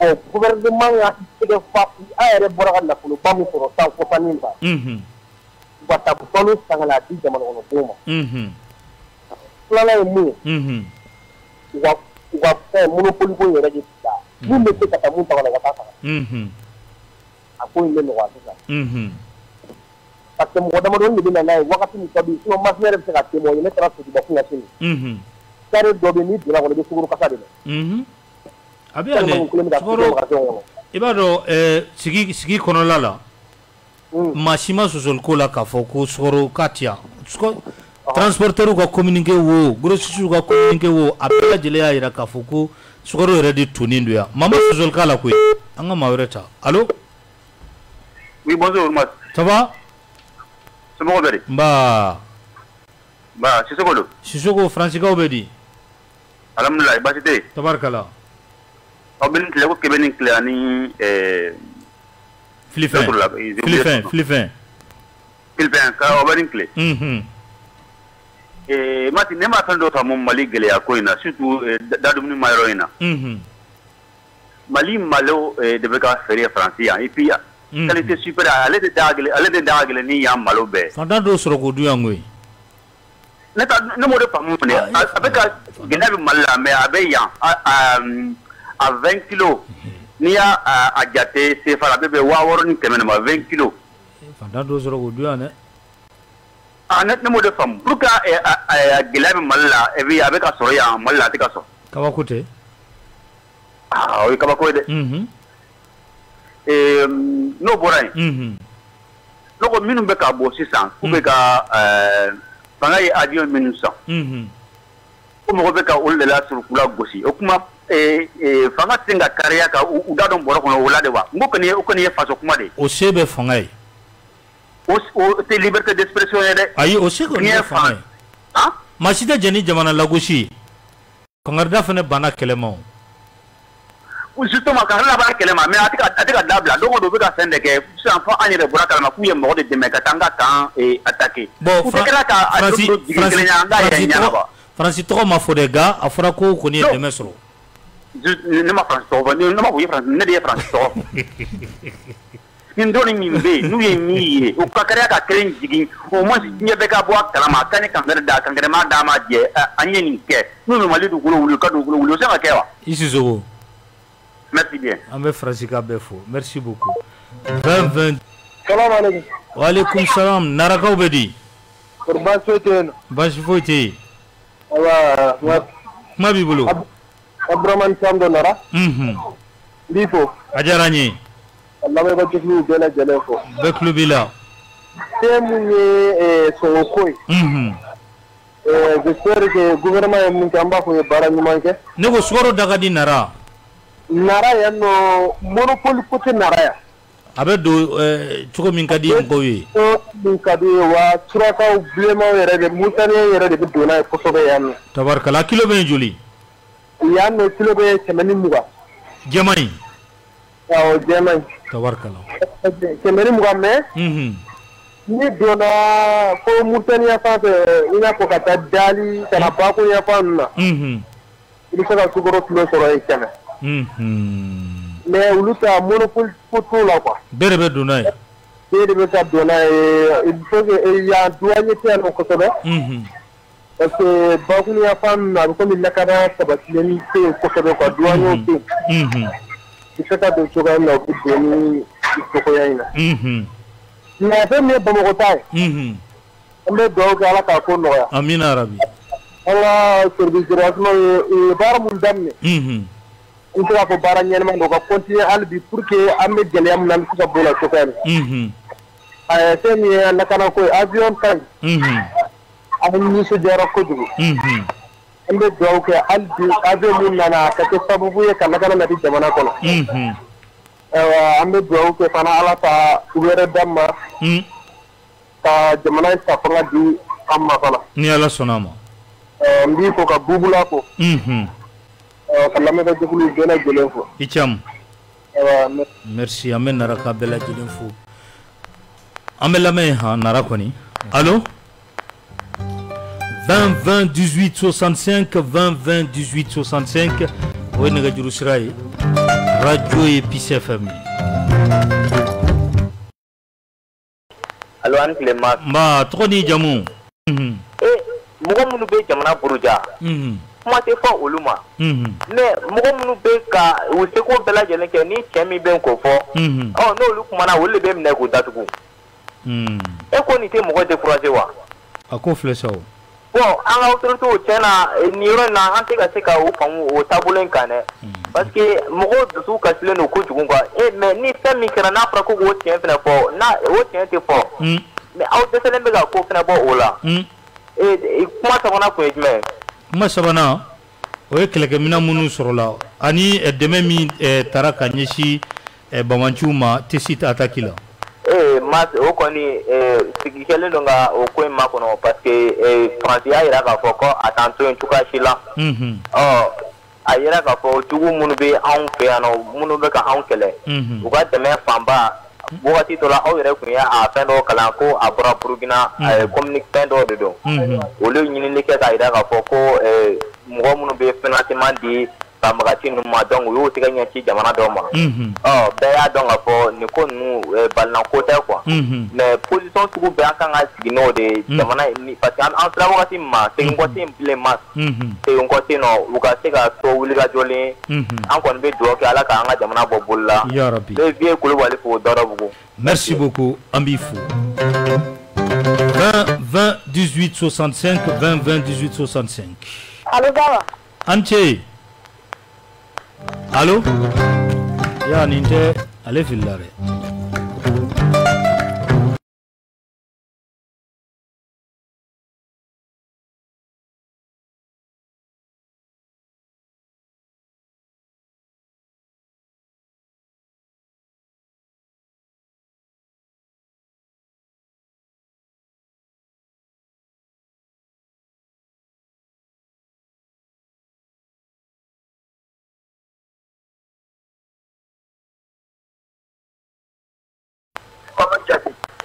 S5: Ɔ gouvernement y'a tɛgɛ fa an yɛrɛ bɔra ka nafoloba min sɔrɔ san kɔsannin ta. U ka taa balo san ka n'a di jamana kɔnɔdenw ma. Filanan ye mun ye. U ka fɛn monopole ko in yɛrɛ de bila. Mun bɛ se ka taa mun ta ka na u ka taa san. A ko in bɛ nɔgɔya sisan. Parce que mɔgɔ damadɔni de bɛ na n'a ye wagati min ka d'u ye sinon Masina yɛrɛ bɛ se ka témoigner ne taara Sotuba kunna sini. Carré dɔ bɛ yen n'i donna kɔnɔ i bɛ sukaro kasa de mɛn.
S1: A bɛ yan dɛ sukaro i b'a dɔn sigi kɔnɔla la maa si ma sɔsɔli ko la k'a fɔ ko sukaro k'a ti yan transporteur ka communiqué wo grossiste ka communiqué wo a bɛɛ lajɛlen y'a jira k'a fɔ ko sukaro yɛrɛ de tonnen don yan maa ma sɔsɔli k'a la koyi an ka maa wɛrɛ ta allo.
S2: Oui bonjour Mas.
S1: Ça va.
S2: Somɔgɔw bɛ di.
S1: Nba.
S2: Nba Sisoko don.
S1: Sisoko Faransikaw bɛ di.
S2: Alhamdulilayi baasi tɛ yen.
S1: Tabarikala.
S2: Aw bɛ ni tile ko kɛmɛ ni tile ani
S1: Filifɛn Filifɛn
S2: Filifɛn ka aw bɛ ni tile. Mati ne ma fɛn dɔ faamu Mali gɛlɛya ko in na surtout dadumuni ma yɔrɔ in na. Mali malo de bɛ ka feere Faransi yan et puis qualité supérieure ale de da gɛlɛn ni yan malo bɛɛ.
S1: Fantan dɔw sɔrɔ k'o dun yan koyi.
S2: Ne m'o de faamu fɛnɛ a bɛ ka gɛlɛya bɛ Mali la mais a bɛ yan a 20 kilos n'i y'a a jate CFA la a bɛ bɛn 6100 ma 20 kilos.
S1: Fantan dɔw sɔrɔ k'o dun yan dɛ.
S2: Ah ne m'o de faamu pour que gɛlɛya bɛ Mali la et puis a bɛ ka sɔrɔ yan Mali la a tɛ ka sɔrɔ.
S1: Kabako tɛ.
S2: Ah o ye kabako ye dɛ. N'o bɔra yen. Ne ko minnu bɛ ka bɔ sisan k'u bɛ ka fanga ye avion minnu san. Ko mɔgɔ bɛ ka olu de lasɔrɔ k'u lagosi o kuma fanga tɛ se ka kariya ka u da don bɔrɔ kɔnɔ o la de wa n ko kɔni o kɔni ye faso kuma de ye.
S1: O se bɛ fanga ye.
S2: O tɛ liberté d'expression ye dɛ.
S1: Ayi o se kɔni ye fanga ye. Maa si tɛ jɛn ni jamana lagosi ye. Kangarida fana banna kɛlɛ ma o.
S2: Justement kangarida b'a kɛlɛ ma mais a tɛ ka dabila don o don u bɛ ka fɛn de kɛ sisan fo an yɛrɛ bɔra kalama k'u ye mɔgɔ de dɛmɛ ka taa an ka camp attaquer.
S1: Bon Faransi tɔgɔ ma fɔ dɛ nka a fɔra ko kɔni ye dɛmɛ sɔrɔ.
S2: Ne ma Faransi tɔgɔ fɔ ne ma fɔ ne de ye Faransi tɔgɔ fɔ. Nin dɔɔni min bɛ yen n'u ye min ye u ka kariya ka kelen jigin au moins diɲɛ bɛɛ ka bɔ a kalama a ka ni kankari da kankari ma d'a ma jɛ an ye nin kɛ n'u bɛ Mali dugukolo wuli u ka dugukolo wuli o se ka kɛ wa.
S1: I Sisoko.
S2: Merci bien.
S1: An bɛ Faransi ka bɛɛ fo merci beaucoup. 20 20.
S5: Salamu aleykum.
S1: Waaleykum salam Narakaw bɛ di.
S5: Kɔri baasi foyi tɛ yen nɔ.
S1: Baasi foyi tɛ yen.
S5: Ayiwa.
S1: Kuma b'i bolo.
S5: Abdramane Thiam dɔ Nara. N b'i fo.
S1: A diyara n ye.
S5: Ka lamɛnbaajɛkuluw bɛɛ lajɛlen fo.
S1: Bɛɛ tulo b'i la.
S5: Fɛn min ye sɔngɔ ko ye. J'espère que gouvernement ye mun kɛ an b'a fɔ u ye baara ɲuman kɛ.
S1: Ne ko sukaro da ka di Nara.
S5: Nara yan nɔ monopole ko tɛ Nara yan.
S1: A bɛ don cogo min ka di mɔgɔw ye.
S5: Cogo min ka di u ye wa surakaw bilenmanw yɛrɛ de Mauritaniens yɛrɛ de bɛ don n'a ye kosɛbɛ yan nɔ.
S1: Tabarikala kilo bɛ yen joli?
S5: Yan nɔ kilo bɛ 120.
S1: Jɛman in.
S5: Awɔ jɛman in.
S1: Tabarikala.
S5: 120 mais. Ni donna fo Mauritanie fan fɛ i n'a fɔ ka taa Dali ka na Bakun fan ninnu na. I bɛ se ka sukaro kilo sɔrɔ yen 100. Mais olu ta monopole ko t'o la quoi.
S1: Bɛɛ de bɛ don n'a ye.
S5: Bɛɛ de bɛ ka don n'a ye il faut que yan douanier tɛ yan nɔ kosɛbɛ. Parce que Bakun fan ninnu na a bɛ komi lakana sabatilen tɛ yen kosɛbɛ quoi douanier tɛ yen. I bɛ se ka don cogoya min na u bɛ don ni cogoya in na. Mais fɛn min ye Bamakɔ ta ye. An bɛ dugawu kɛ Ala k'a ko nɔgɔya.
S1: Amina yarabi.
S5: An ka service de renseignement ye baara mun daminɛ. N bɛ se k'a fɔ baara ɲɛnama don ka continuer hali bi pour que an bɛ gɛlɛya min na an bɛ se ka bɔ o la cogoya min. Fɛn min ye lakanako ye avion ta in. An nisɔndiyara kojugu. An bɛ dugawu kɛ hali bi avion min nana a ka kɛ sababu ye ka lakana nati jamana kɔnɔ. Ayiwa an bɛ dugawu kɛ fana Ala ka wɛrɛ d'an ma. Ka jamana in ta fanga di an ma fana.
S1: Ni Ala sɔnna a ma.
S5: N b'i fo ka Bubula fo. Ka lamɛnbaajɛkulu bɛɛ lajɛlen fo.
S1: I Thiam. Merci an bɛ Naraka bɛɛ lajɛlen fo. An bɛ lamɛn han Nara kɔni. Allo 20 20 18 65 20 20 18 65 o ye nɛgɛjuru sira ye. Radio ye Peace FM ye.
S9: Allo an tile ma.
S1: Nba tɔgɔ n'i jamu.
S9: Mɔgɔ minnu bɛ jamana buruja. Kuma tɛ fɔ olu ma. Mais mɔgɔ minnu bɛ ka u seko bɛɛ lajɛlen kɛ ni cɛ min bɛ k'o fɔ. Ɔ n'olu kumana olu de bɛ minɛ k'u datugu. E ko nin tɛ mɔgɔ décourager wa?
S1: A ko filɛ sa o.
S9: Bon an ka autorités tiɲɛ na nin yɔrɔ in na an tɛ ka se ka o faamu o taabolo in kan dɛ. Parce que mɔgɔw dusu kasilen don kojugu quoi. E mais ni fɛn min kɛra n'a fɔra ko k'o tiɲɛ fana fɔ n'a o tiɲɛ tɛ fɔ. Mais aw dɛsɛlen bɛ ka ko fana bɔ o la. Kuma sabanan kun ye jumɛn ye?
S1: Kuma sabanan o ye kɛlɛkɛminɛn minnu sɔrɔla ani dɛmɛ min taara ka ɲɛsin bamanciw ma Tessit attaque la.
S9: Ma o kɔni sigi kɛlen don ka o ko in makɔnɔ parce que Faransi y'a jira k'a fɔ ko a t'an to yen cogoya si la. Ɔ a yira k'a fɔ jugu minnu bɛ anw fɛ yan nɔ minnu bɛ ka anw kɛlɛ u ka dɛmɛ fanba Wagati dɔ la aw yɛrɛ tun ye a fɛn dɔw kalan ko a bɔra Burukina communiqué fɛn dɔw de don. Olu ɲinili kɛ k'a jira k'a fɔ ko mɔgɔ minnu bɛ financement di banbagaci ninnu ma donc u y'u tɛgɛ ɲɛsin jamana dɔw ma. Ɔ bɛɛ y'a dɔn k'a fɔ nin ko ninnu balinako tɛ quoi. Mais position sugu bɛɛ an kan ka sigi n'o de ye jamana parce que an sera wagati min ma segin kɔ tɛ yen bilen ma. Segin kɔ tɛ yen nɔ u ka se ka to wulikajɔlen an kɔni bɛ dugawu kɛ Ala k'an ka jamana bɔ bolo la.
S1: Ya Rabbi.
S9: Ne Vieux Kulubali fo Dɔrɔbugu.
S1: Merci beaucoup an b'i fo. 20 20 18 65 20 20 18 65.
S10: Allo Baba.
S1: An ce. Allo. Ya nin tɛ ale filila dɛ.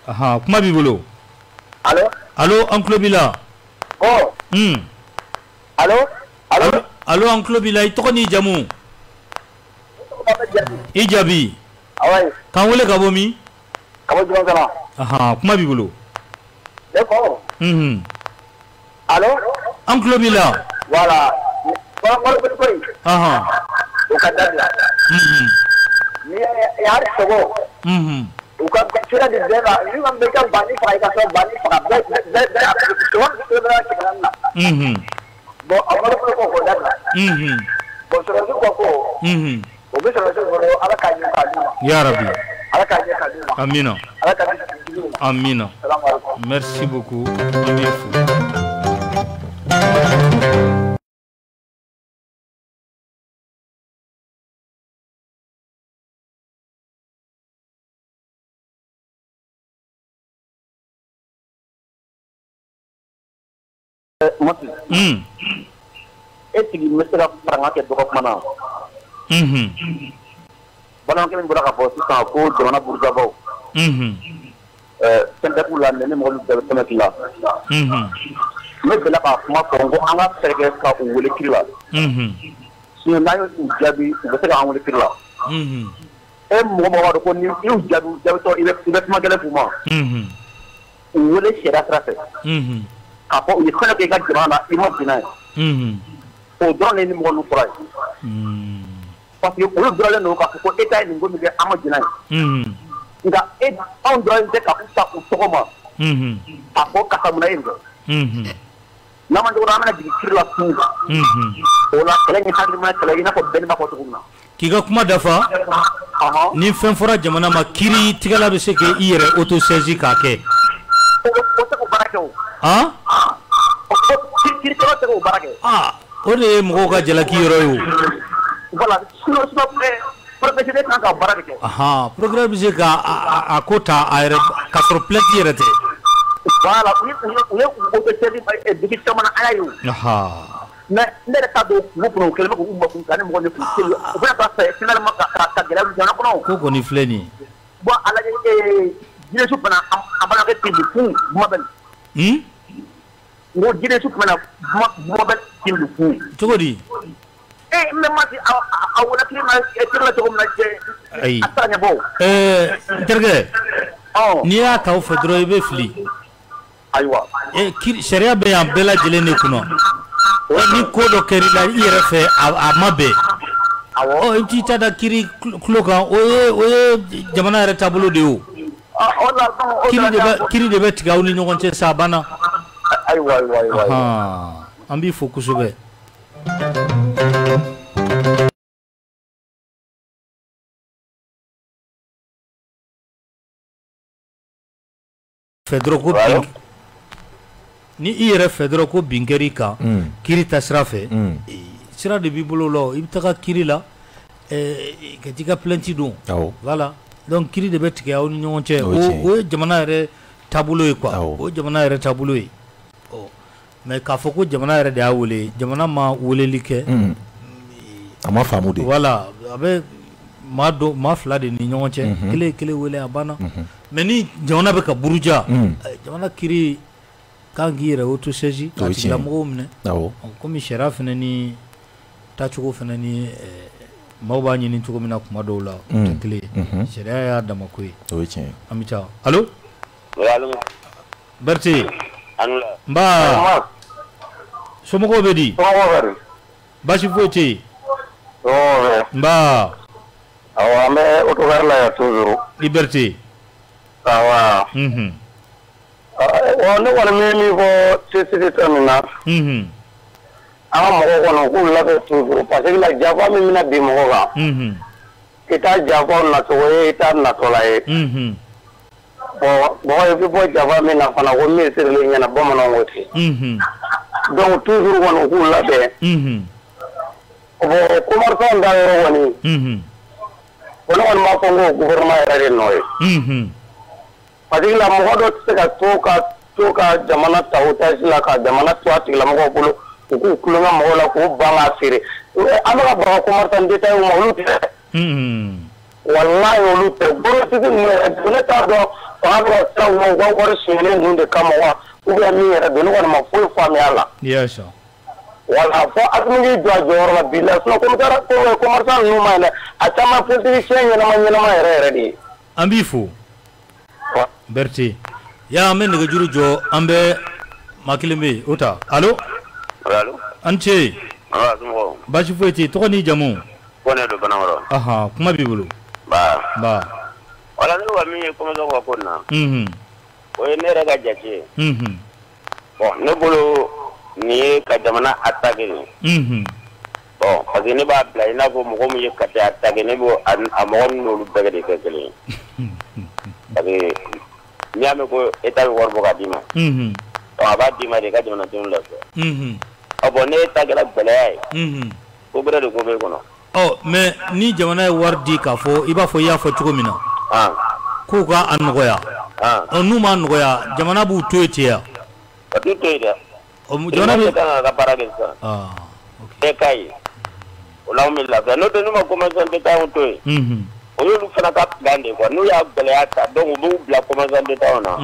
S1: Aha, kuma b'i bolo.
S5: Allo.
S1: Allo, an tulo b'i la.
S5: Ko. Allo. Allo.
S1: Allo, an tulo b'i la. I tɔgɔ n'i jamu? I jaabi.
S5: Ayi.
S1: K'an wele ka bɔ min?
S5: Ka bɔ Julansala.
S1: Aha, kuma b'i bolo.
S5: Ne ko. Allo.
S1: An tulo b'i la.
S5: Voilà. Kɔrɔbɔrɔ in.
S1: Ahan.
S5: O ka dabila. Ni y'a sogo. U ka sira di bɛɛ ma ni ma bɛ ka banni faga i ka sɔrɔ banni faga bɛɛ bɛɛ kɛmɛ na. Bon a ma ko k'o dabila. Bon sɔrɔdasiw ko ko. O bɛ sɔrɔdasiw bolo Ala k'a ɲɛ k'a d'u ma.
S1: Ya Rabbi.
S5: Ala k'a ɲɛ k'a d'u ma.
S1: Amina.
S5: Ala k'a d'u ma.
S1: Amina.
S5: Salamu aleykum.
S1: Merci beaucoup. An b'i fo.
S2: Mati. E tigi bɛ se ka faranga kɛ dɔgɔ kuma na. Balimakɛ min bɔra k'a fɔ sisan ko jamana burujabaw. Fɛn tɛ k'u la mais ni mɔgɔ min bɛɛ bɛ fɛn la. Ne delila k'a kuma fɔ n ko an ka fɛɛrɛ kɛ ka u wele kiri la. Sinon n'an y'u jaabi u bɛ se k'an wele kiri la. E mɔgɔ mɔgɔ b'a dɔn ko ni i y'u jaabi u jaabitɔ i bɛ kuma gɛlɛn f'u ma. U wele sariya sira fɛ. K'a fɔ u ye fɛn dɔ kɛ i ka jamana na i ma bin n'a ye. O dɔrɔn de ye ni mɔgɔ ninnu fɔra ye. Parce que olu dɔrɔnlen don k'a fɔ ko État ye nin ko min kɛ an ma jɛn n'a ye. Nka e anw dɔrɔn tɛ ka u ta u tɔgɔ ma. K'a fɔ karisa mun na e ye nin kɛ. N'an ma ɲɔgɔn dɔn an bɛna jigin kiri la tun. O la kɛlɛ in hakilima kɛlɛ i n'a fɔ bɛɛ b'a fɔ cogo min na.
S1: K'i ka kuma dafa. Ni fɛn fɔra jamana ma kiiri tigɛla bɛ se k'i yɛrɛ auto-saisi k'a kɛ.
S2: O tɛ k'o baara kɛ o.
S1: Han?
S2: Kiiritigɛla tɛ k'o baara kɛ.
S1: Aa o de ye mɔgɔw ka jalaki yɔrɔ ye o.
S2: Voilà sinon procureur kan ka baara de kɛ.
S1: Ahan procureur bɛ se ka a ko ta a yɛrɛ ka sɔrɔ plainte yɛrɛ tɛ.
S2: Voilà u ye auto-saisi depuis caman na an y'a ye o.
S1: Ahan.
S2: Mais ne yɛrɛ t'a dɔn u kunna u kɛlen bɛ k'u makun ka ni mɔgɔ ni k'u seli u bɛna taa fɛ finalement ka gɛlɛya wuli jamana kɔnɔ.
S1: Ko kɔni filɛ nin ye.
S2: Bon a lajɛ Jinɛsu fana an balimakɛ Tinbi Fun Bumabel. N ko Jinɛsu fana Bumabel Tinbi Fun.
S1: Cogo di?
S2: Ee mais Mati a wele kiri la cogo min na cɛ.
S1: Ayi.
S2: A tɛ se ka ɲɛfɔ o.
S1: N terikɛ. N'i y'a ta o fɛ dɔrɔn i bɛ fili.
S2: Ayiwa.
S1: Sariya bɛ yan bɛɛ lajɛlen de kunna. Ni ko dɔ kɛr'i la i yɛrɛ fɛ a ma bɛn. Awɔ. I t'i ta da kiri tulo kan o ye jamana yɛrɛ taabolo de ye o. Kiri de bɛ tigɛ aw ni ɲɔgɔn cɛ sa a banna.
S2: Ayiwa ayiwa ayiwa.
S1: An b'i fo kosɛbɛ. Fɛ dɔrɔn ko bin ni i yɛrɛ fɛ dɔrɔn ko bin kɛr'i kan kiri ta sira fɛ sira de b'i bolo la i bɛ taga kiri la ka t'i ka plainte don. Voilà. Donc kiri de bɛ tigɛ aw ni ɲɔgɔn cɛ o ye jamana yɛrɛ taabolo ye quoi o ye jamana yɛrɛ taabolo ye ɔ mais k'a fɔ ko jamana yɛrɛ de y'a wele jamana ma weleli kɛ
S4: a ma faamu de.
S1: Voilà a bɛ maa dɔ maa fila de ni ɲɔgɔn cɛ, kelen ye kelen wele, a banna. Mais ni jamana bɛ ka buruja, jamana kiiri kan k'i yɛrɛ autosaisi k'a tigilamɔgɔw minɛ. Komi sariya fana ni taacogo fana ni maaw b'a ɲini cogo min na kuma dɔw la, o tɛ kelen ye. Sariya y'a dama ko ye.
S4: O ye tiɲɛ ye.
S1: An bɛ taa. Allo, Berete. Nba, somɔgɔw bɛ di? Baasi foyi tɛ yen. Nba.
S5: Awɔ, an bɛ autogare la yan toujours.
S1: I Berete.
S5: Awɔ. Ne kɔni bɛ min fɔ CCT ta nin na. An ka mɔgɔw kɔni k'u labɛn toujours parce que la janfa min bɛna bin mɔgɔ kan. I t'a janfa nacogo ye, i t'a natɔla ye. Bon, mɔgɔ i bɛ bɔ janfa min na fana ko min sirilen ɲɛna, bamananw ko ten. Donc toujours kɔni k'u labɛn. Bon, commerçant da yɔrɔ kɔni. O ne kɔni b'a fɔ n ko gouvernement yɛrɛ de nɔ ye. Parce que la mɔgɔ dɔ tɛ se ka to ka jamana ta otage la, ka jamana to a tigilamɔgɔw bolo, u k'u tulonkɛ mɔgɔw la, k'u ban k'a feere. An bɛ ka baga commerçant détail ma, olu tɛ. Walahi olu tɛ. Gorotigi ninnu yɛrɛ, ne t'a dɔn fanga bɛ ka siran u ma u ka wari sonyɛnen ninnu de kama wa, ou bien min yɛrɛ don, ne kɔni ma foyi faamuya a la. Wala fo Asimi k'i jɔ a jɔyɔrɔ la bi la, sinon commerçant ninnu ma ɲi dɛ, a caman politicien ɲɛnama ɲɛnama yɛrɛ yɛrɛ de ye.
S1: An b'i fo Berete. Ya, an bɛ nɛgɛjuru jɔ, an bɛ maa kelen bɛ yen o ta. Allo.
S7: Allo.
S1: An ce. Baasi foyi tɛ yen. Tɔgɔ n'i jamu?
S7: Kɔnɛ don Banakɔrɔ.
S1: Ahan, kuma b'i bolo.
S7: Ba.
S1: Ba.
S7: Wala ne ka min ye commerçant ka ko nin na. O ye ne yɛrɛ ka jate ye. Bon, ne bolo nin ye ka jamana attaquer nin. Bon, parce que ne b'a bila i n'a fɔ mɔgɔ min ye Kati attaquer, ne b'o a mɔgɔ ninnu n'olu bɛɛ de kɛ kelen ye. Parce que n'i y'a mɛn ko État bɛ wari bɔ k'a d'i ma. A b'a d'i ma de i ka jamanadenw lafiya. Ɔ bon, ne ta kɛra gɛlɛya ye. Ko bɛrɛ de ko b'e kɔnɔ.
S1: Ɔ mais ni jamana ye wari di k'a fɔ i b'a fɔ i y'a fɔ cogo min na. K'u ka a nɔgɔya. Ɔ n'u m'a nɔgɔya, jamana b'u to yen ten ya.
S7: A t'u to yen dɛ.
S1: Ɔ jamana bɛ.
S7: Kan ka baara kɛ sisan. Bɛɛ k'a ye. O la anw bɛ lafiya, n'o tɛ n'u ma commerçant détail to yen. O y'olu fana ka plan de ye quoi, n'u y'a gɛlɛya ta donc u b'u bila commerçant détail na.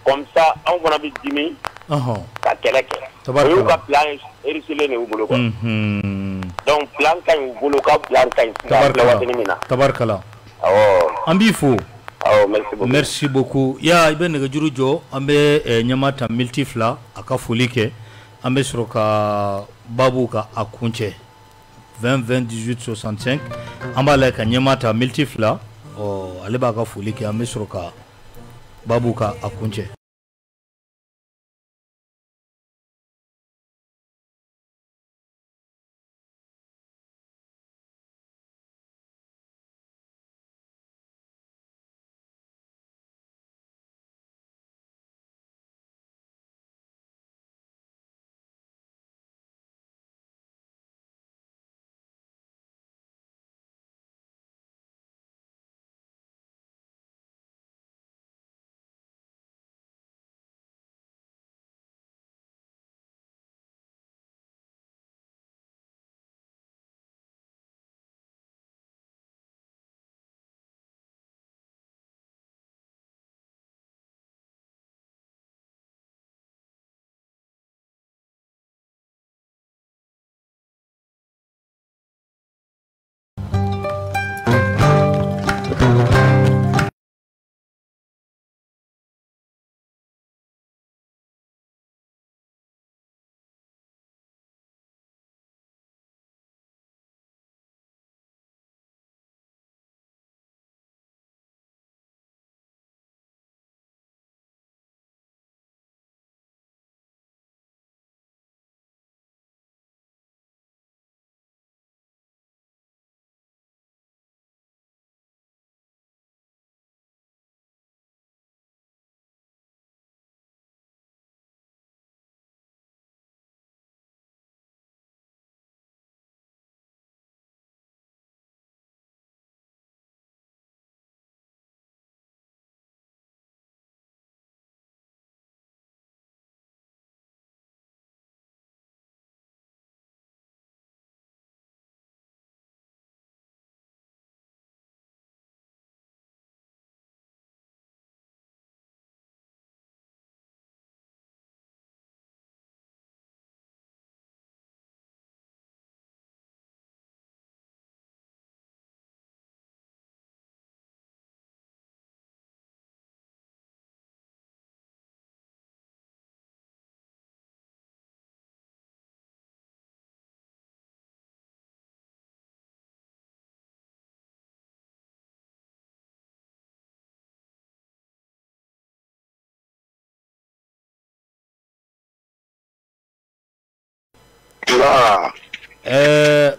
S7: Comme ça anw fana bɛ dimi. Ka kɛlɛ kɛ. O y'u ka plan hérissé de y'u bolo quoi. Donc plan ka ɲi u bolo, u ka plan ka ɲi sisan waati min na.
S1: Tabarikala.
S7: Awɔ.
S1: An b'i fo.
S7: Awɔ, merci beaucoup.
S1: Merci beaucoup. Ya, i bɛ nɛgɛjuru jɔ, an bɛ ɲɛmaa ta miniti 2 a ka foli kɛ, an bɛ sɔrɔ ka baabu ka a kuncɛ. 20 20 18 65, an b'a lajɛ ka ɲɛmaa ta miniti 2, ɔ ale b'a ka foli kɛ, an bɛ sɔrɔ ka baabu ka a kuncɛ.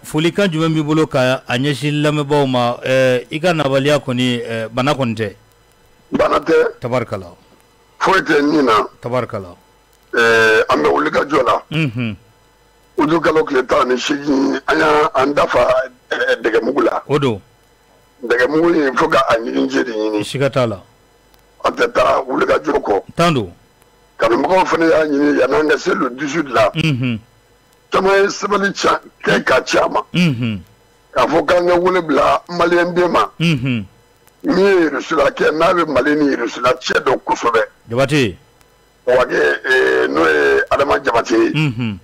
S1: Folikan jumɛn b'i bolo ka a ɲɛsin lamɛnbaaw ma i ka nabaliya kɔni bana kɔni tɛ.
S5: Bana tɛ.
S1: Tabarikala.
S5: Foyi tɛ nin na.
S1: Tabarikala.
S5: An bɛ wuli ka jɔ la. Utu kalo tile 18 an y'an dafa dɛgɛmugu la.
S1: O don.
S5: Dɛgɛmugu in fo ka a ɲiginji de ɲini.
S1: Siga t'a la.
S5: An tɛ taa wuli ka jɔ kɔ.
S1: Tan don.
S5: Kanubagaw fana y'a ɲini yan'an ka se le 18 la. Caman ye sɛbɛnni kɛ ka ci a ma. K'a fɔ k'an ka wele bila maliyɛn den ma. Min ye Rusila kɛ n'a bɛ Mali ni Rusila cɛ dɔn kosɛbɛ.
S1: Jabate.
S5: Wage n'o ye Adama Jabate ye.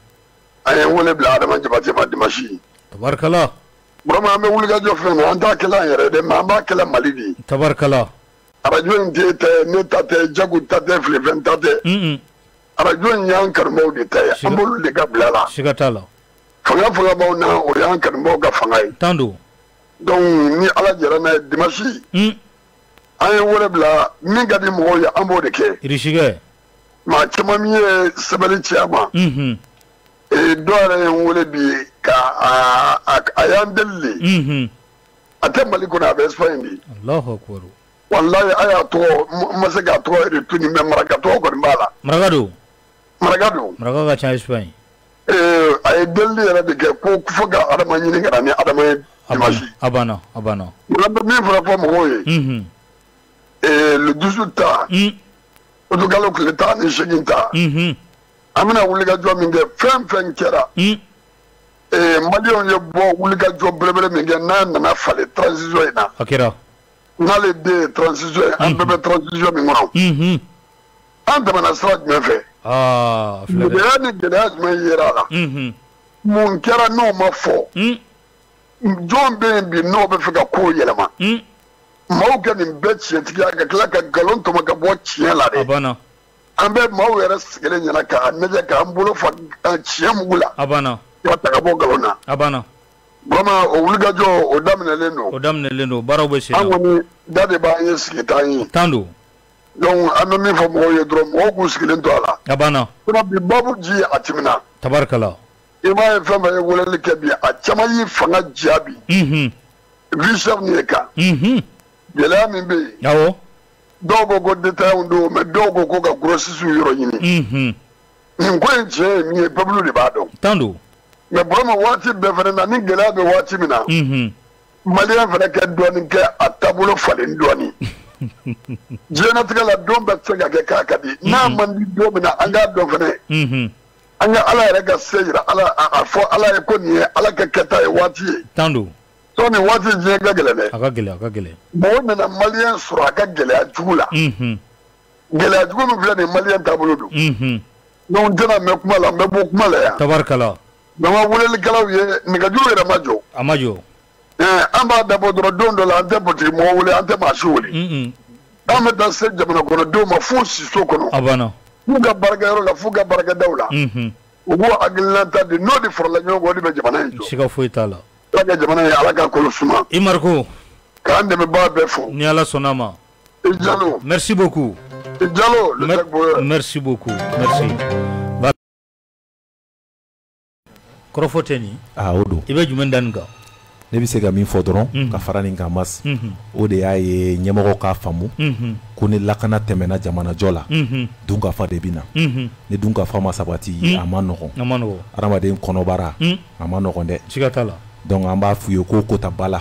S5: An ye wele bila Adama Jabate ma dimanche.
S1: Tabarikala.
S5: Vraiment an bɛ wulikajɔ fɛn na an t'a kɛla an yɛrɛ dɛ mais an b'a kɛla Mali de ye.
S1: Tabarikala.
S5: Arajo in t'e ta ye ne ta tɛ Jago ta tɛ Filifɛn ta tɛ. Arajo in y'an kanubaw de ta ye an b'olu de ka bila la.
S1: Siga t'a la.
S5: Fanga fanga b'aw na o y'an kanubaw ka fanga ye.
S1: Tan don.
S5: Donc ni Ala jɛra n'a ye dimanche. An ye wele bila min ka di mɔgɔw ye an b'o de kɛ.
S1: Irisikɛ.
S5: Maa caman min ye sɛbɛnni ci a ma. Dɔw yɛrɛ ye n wele bi ka a y'an deli de. A tɛ Mali kɔnɔ a bɛ Espagne de.
S1: Alahu akibaru.
S5: Walayi a y'a tɔgɔ n ma se k'a tɔgɔ retenu mais Maraka tɔgɔ kɔni b'a la.
S1: Maraka don.
S5: Maraka don.
S1: Maraka ka ca Espagne.
S5: A ye delili yɛrɛ de kɛ ko fo ka Adama ɲini ka na ni Adama ye dimanche.
S1: A banna a banna.
S5: N bɛ min fana fɔ mɔgɔw ye. Le 18 ta. Utu kalo tile 18 ta. An bɛna wulikajɔ min kɛ fɛn fɛn kɛra. Maliyɛnw ye bɔ wulikajɔ belebele min kɛ n'a nana falen transition in na.
S1: A kɛra.
S5: N'ale den ye transition ye an bɛɛ bɛ transition min kɔnɔ. An tɛmɛna sira jumɛn fɛ. Gɛlɛya ni gɛlɛya jumɛn yera a la. Mun kɛra n'o ma fɔ. Jɔn bɛ yen bi n'o bɛ fɛ ka kow yɛlɛma. Maaw ka nin bɛɛ tiɲɛtigiya ka tila ka nkalon tɔmɔ ka bɔ tiɲɛ la dɛ.
S1: A banna.
S5: An bɛ maaw yɛrɛ sigilen ɲɛna k'a lajɛ k'an bolo fa tiɲɛ mugu la.
S1: A banna.
S5: Ka ta ka bɔ nkalon na.
S1: A banna.
S5: Vraiment o wulikajɔ o daminɛlen don.
S1: O daminɛlen don baaraw bɛ sen na.
S5: An kɔni da de b'an ye sigi t'an ye.
S1: Tan don.
S5: Donc an bɛ min fɔ mɔgɔw ye dɔrɔn mɔgɔw k'u sigilen to a la.
S1: A banna.
S5: Sinon bi baabu ji a timina.
S1: Tabarikala.
S5: I m'a ye fɛn fɛn ye weleli kɛ bi a caman y'i fanga diya bi. Vie chère nin ye kan. Gɛlɛya min bɛ yen.
S1: Awɔ.
S5: Dɔw ko ko détaillants don mais dɔw ko ko ka grossistes yɔrɔ ɲini. Nin ko in tiɲɛ ye min ye peuple de b'a dɔn.
S1: Tan don.
S5: Mais vraiment waati bɛɛ fana na ni gɛlɛya bɛ waati min na. Maliyɛn fana kɛ dɔɔnin kɛ a taabolo falen dɔɔnin. Diɲɛlatigɛ la don bɛɛ tɛ se ka kɛ k'a ka di. N'a man di don min na an k'a dɔn fana. An ka Ala yɛrɛ ka se yira Ala a fɔ Ala ye ko nin ye Ala ka kɛta ye waati ye.
S1: Tan don.
S5: Sɔn nin waati diɲɛ ka gɛlɛn dɛ.
S1: A ka gɛlɛn a ka gɛlɛn.
S5: Mɔgɔ nana maliyɛn sɔrɔ a ka gɛlɛya jugu la. Gɛlɛya jugu min filɛ nin ye maliyɛn taabolo don. Donc n tɛna mɛn kuma la n bɛ bɔ kuma la yan.
S1: Tabarikala.
S5: Donc an welelikɛlaw ye nɛgɛjuru yɛrɛ ma jɔ.
S1: A ma jɔ.
S5: An b'a dabɔ dɔrɔn don dɔ la an tɛ politique mɔgɔ wele an tɛ maa si wele. An bɛ taa se jamana kɔnɔdenw ma f'u siso kɔnɔ.
S1: A banna.
S5: F'u ka baarakɛyɔrɔ la f'u ka baarakɛdaw la. U b'u hakilina ta di n'o de farala ɲɔgɔn kan o de bɛ jamana in jɔ.
S1: Siga foyi t'a la.
S5: Ala ka jamana in Ala ka kolo suma.
S1: I Mariko.
S5: K'an dɛmɛbaa bɛɛ fo.
S1: Ni Ala sɔnna a ma.
S5: I Jalo.
S1: Merci beaucoup.
S5: I Jalo le Jack.
S1: Merci beaucoup. Merci. Kɔrɔfɔ tɛ nin.
S4: Ah o don.
S1: I bɛ jumɛn da nin kan?
S4: Ne bɛ se ka min fɔ dɔrɔn ka fara nin kan mas o de y'a ye ɲɛmɔgɔw k'a faamu ko ni lakana tɛmɛna jamanajɔ la dunkafa de bɛ na ni dunkafa ma sabati a ma nɔgɔn adamaden kɔnɔbara a ma nɔgɔn dɛ.
S1: Siga t'a la.
S4: Donc an b'a f'u ye ko ta ba la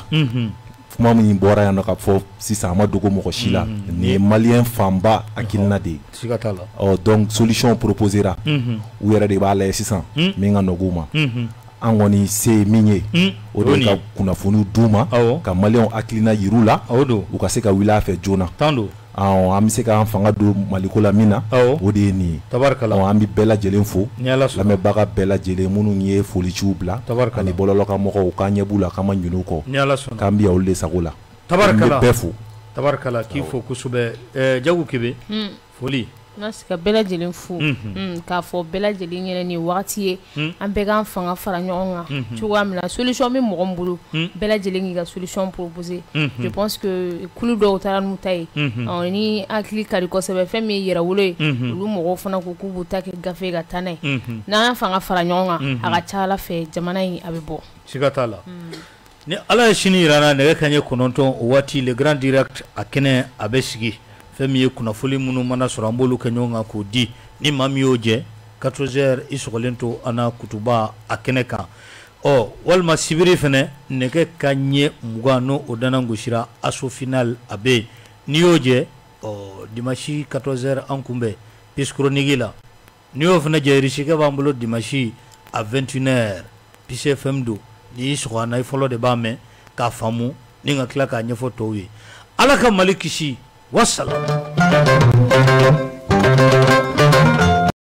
S4: kuma min bɔra yan nɔ ka fɔ sisan a ma dogo mɔgɔ si la nin ye maliyɛn fanba hakilina de ye.
S1: Siga t'a la.
S4: Ɔ donc solution proposera u yɛrɛ de b'a lajɛ sisan min ka nɔgɔn u ma. An kɔni se ye min ye o de ye ka kunnafoniw d'u ma ka maliyɛnw hakilina yir'u la u ka se ka wuli a fɛ joona.
S1: Tan don.
S4: An bɛ se k'an fanga don Maliko la min na o de ye nin ye.
S1: Tabarikala.
S4: An bɛ bɛɛ lajɛlen fo.
S1: Ni Ala sɔnna.
S4: Lamɛnbaga bɛɛ lajɛlen minnu ye foliciw bila.
S1: Tabarikala.
S4: Ani bɔlɔlɔkanmɔgɔw k'an ɲɛ b'u la k'an ma ɲinɛ u kɔ.
S1: Ni Ala sɔnna.
S4: K'an bɛ yan olu de sago la.
S1: Tabarikala.
S4: An bɛ bɛɛ fo.
S1: Tabarikala k'i fo kosɛbɛ. Jago Kebe. Foli.
S10: N'a ka bɛɛ lajɛlen fo k'a fɔ bɛɛ lajɛlen ɲɛna nin wagati ye, an bɛɛ k'an fanga fara ɲɔgɔn kan cogoya min na, solution bɛ mɔgɔ min bolo, bɛɛ lajɛlen k'i ka solution proposer. Je pense que kulu dɔw taara n'u ta ye, ni hakili ka di kosɛbɛ, fɛn min ye yɛrɛwolo ye, olu mɔgɔw fana ko k'u b'u ta kɛ gafe ka taa n'a ye. N'an y'an fanga fara ɲɔgɔn kan, a ka ca Ala fɛ, jamana in a bɛ bɔ.
S1: Siga t'a la. Ni Ala ye sini jira n na, nɛgɛ kanɲɛ 9, o waati, le grand direct a kɛnɛ a bɛ sigi. Fɛn min ye kunnafoni minnu mana sɔrɔ, an b'olu kɛ ɲɔgɔn kan k'o di. Ni maa min y'o jɛ, 14 heures, i sɔgɔlen to an na kutuba a kɛnɛ kan. Ɔ walima sibiri fɛnɛ, nɛgɛ kanɲɛ 20, n'o o dana gosira, assaut final a bɛ yen. N'i y'o jɛ, ɔ dimanche 14 heures, an kunbɛn Peace Chronique la. N'i y'o fana jɛ, Risikɛ b'an bolo dimanche à 21 heures, Peace FM don. N'i y'i sɔgɔ an na, i fɔlɔ de b'a mɛn k'a faamu ni ka tila k'a ɲɛfɔ tɔw ye. Ala ka Mali kisi. Wassalam.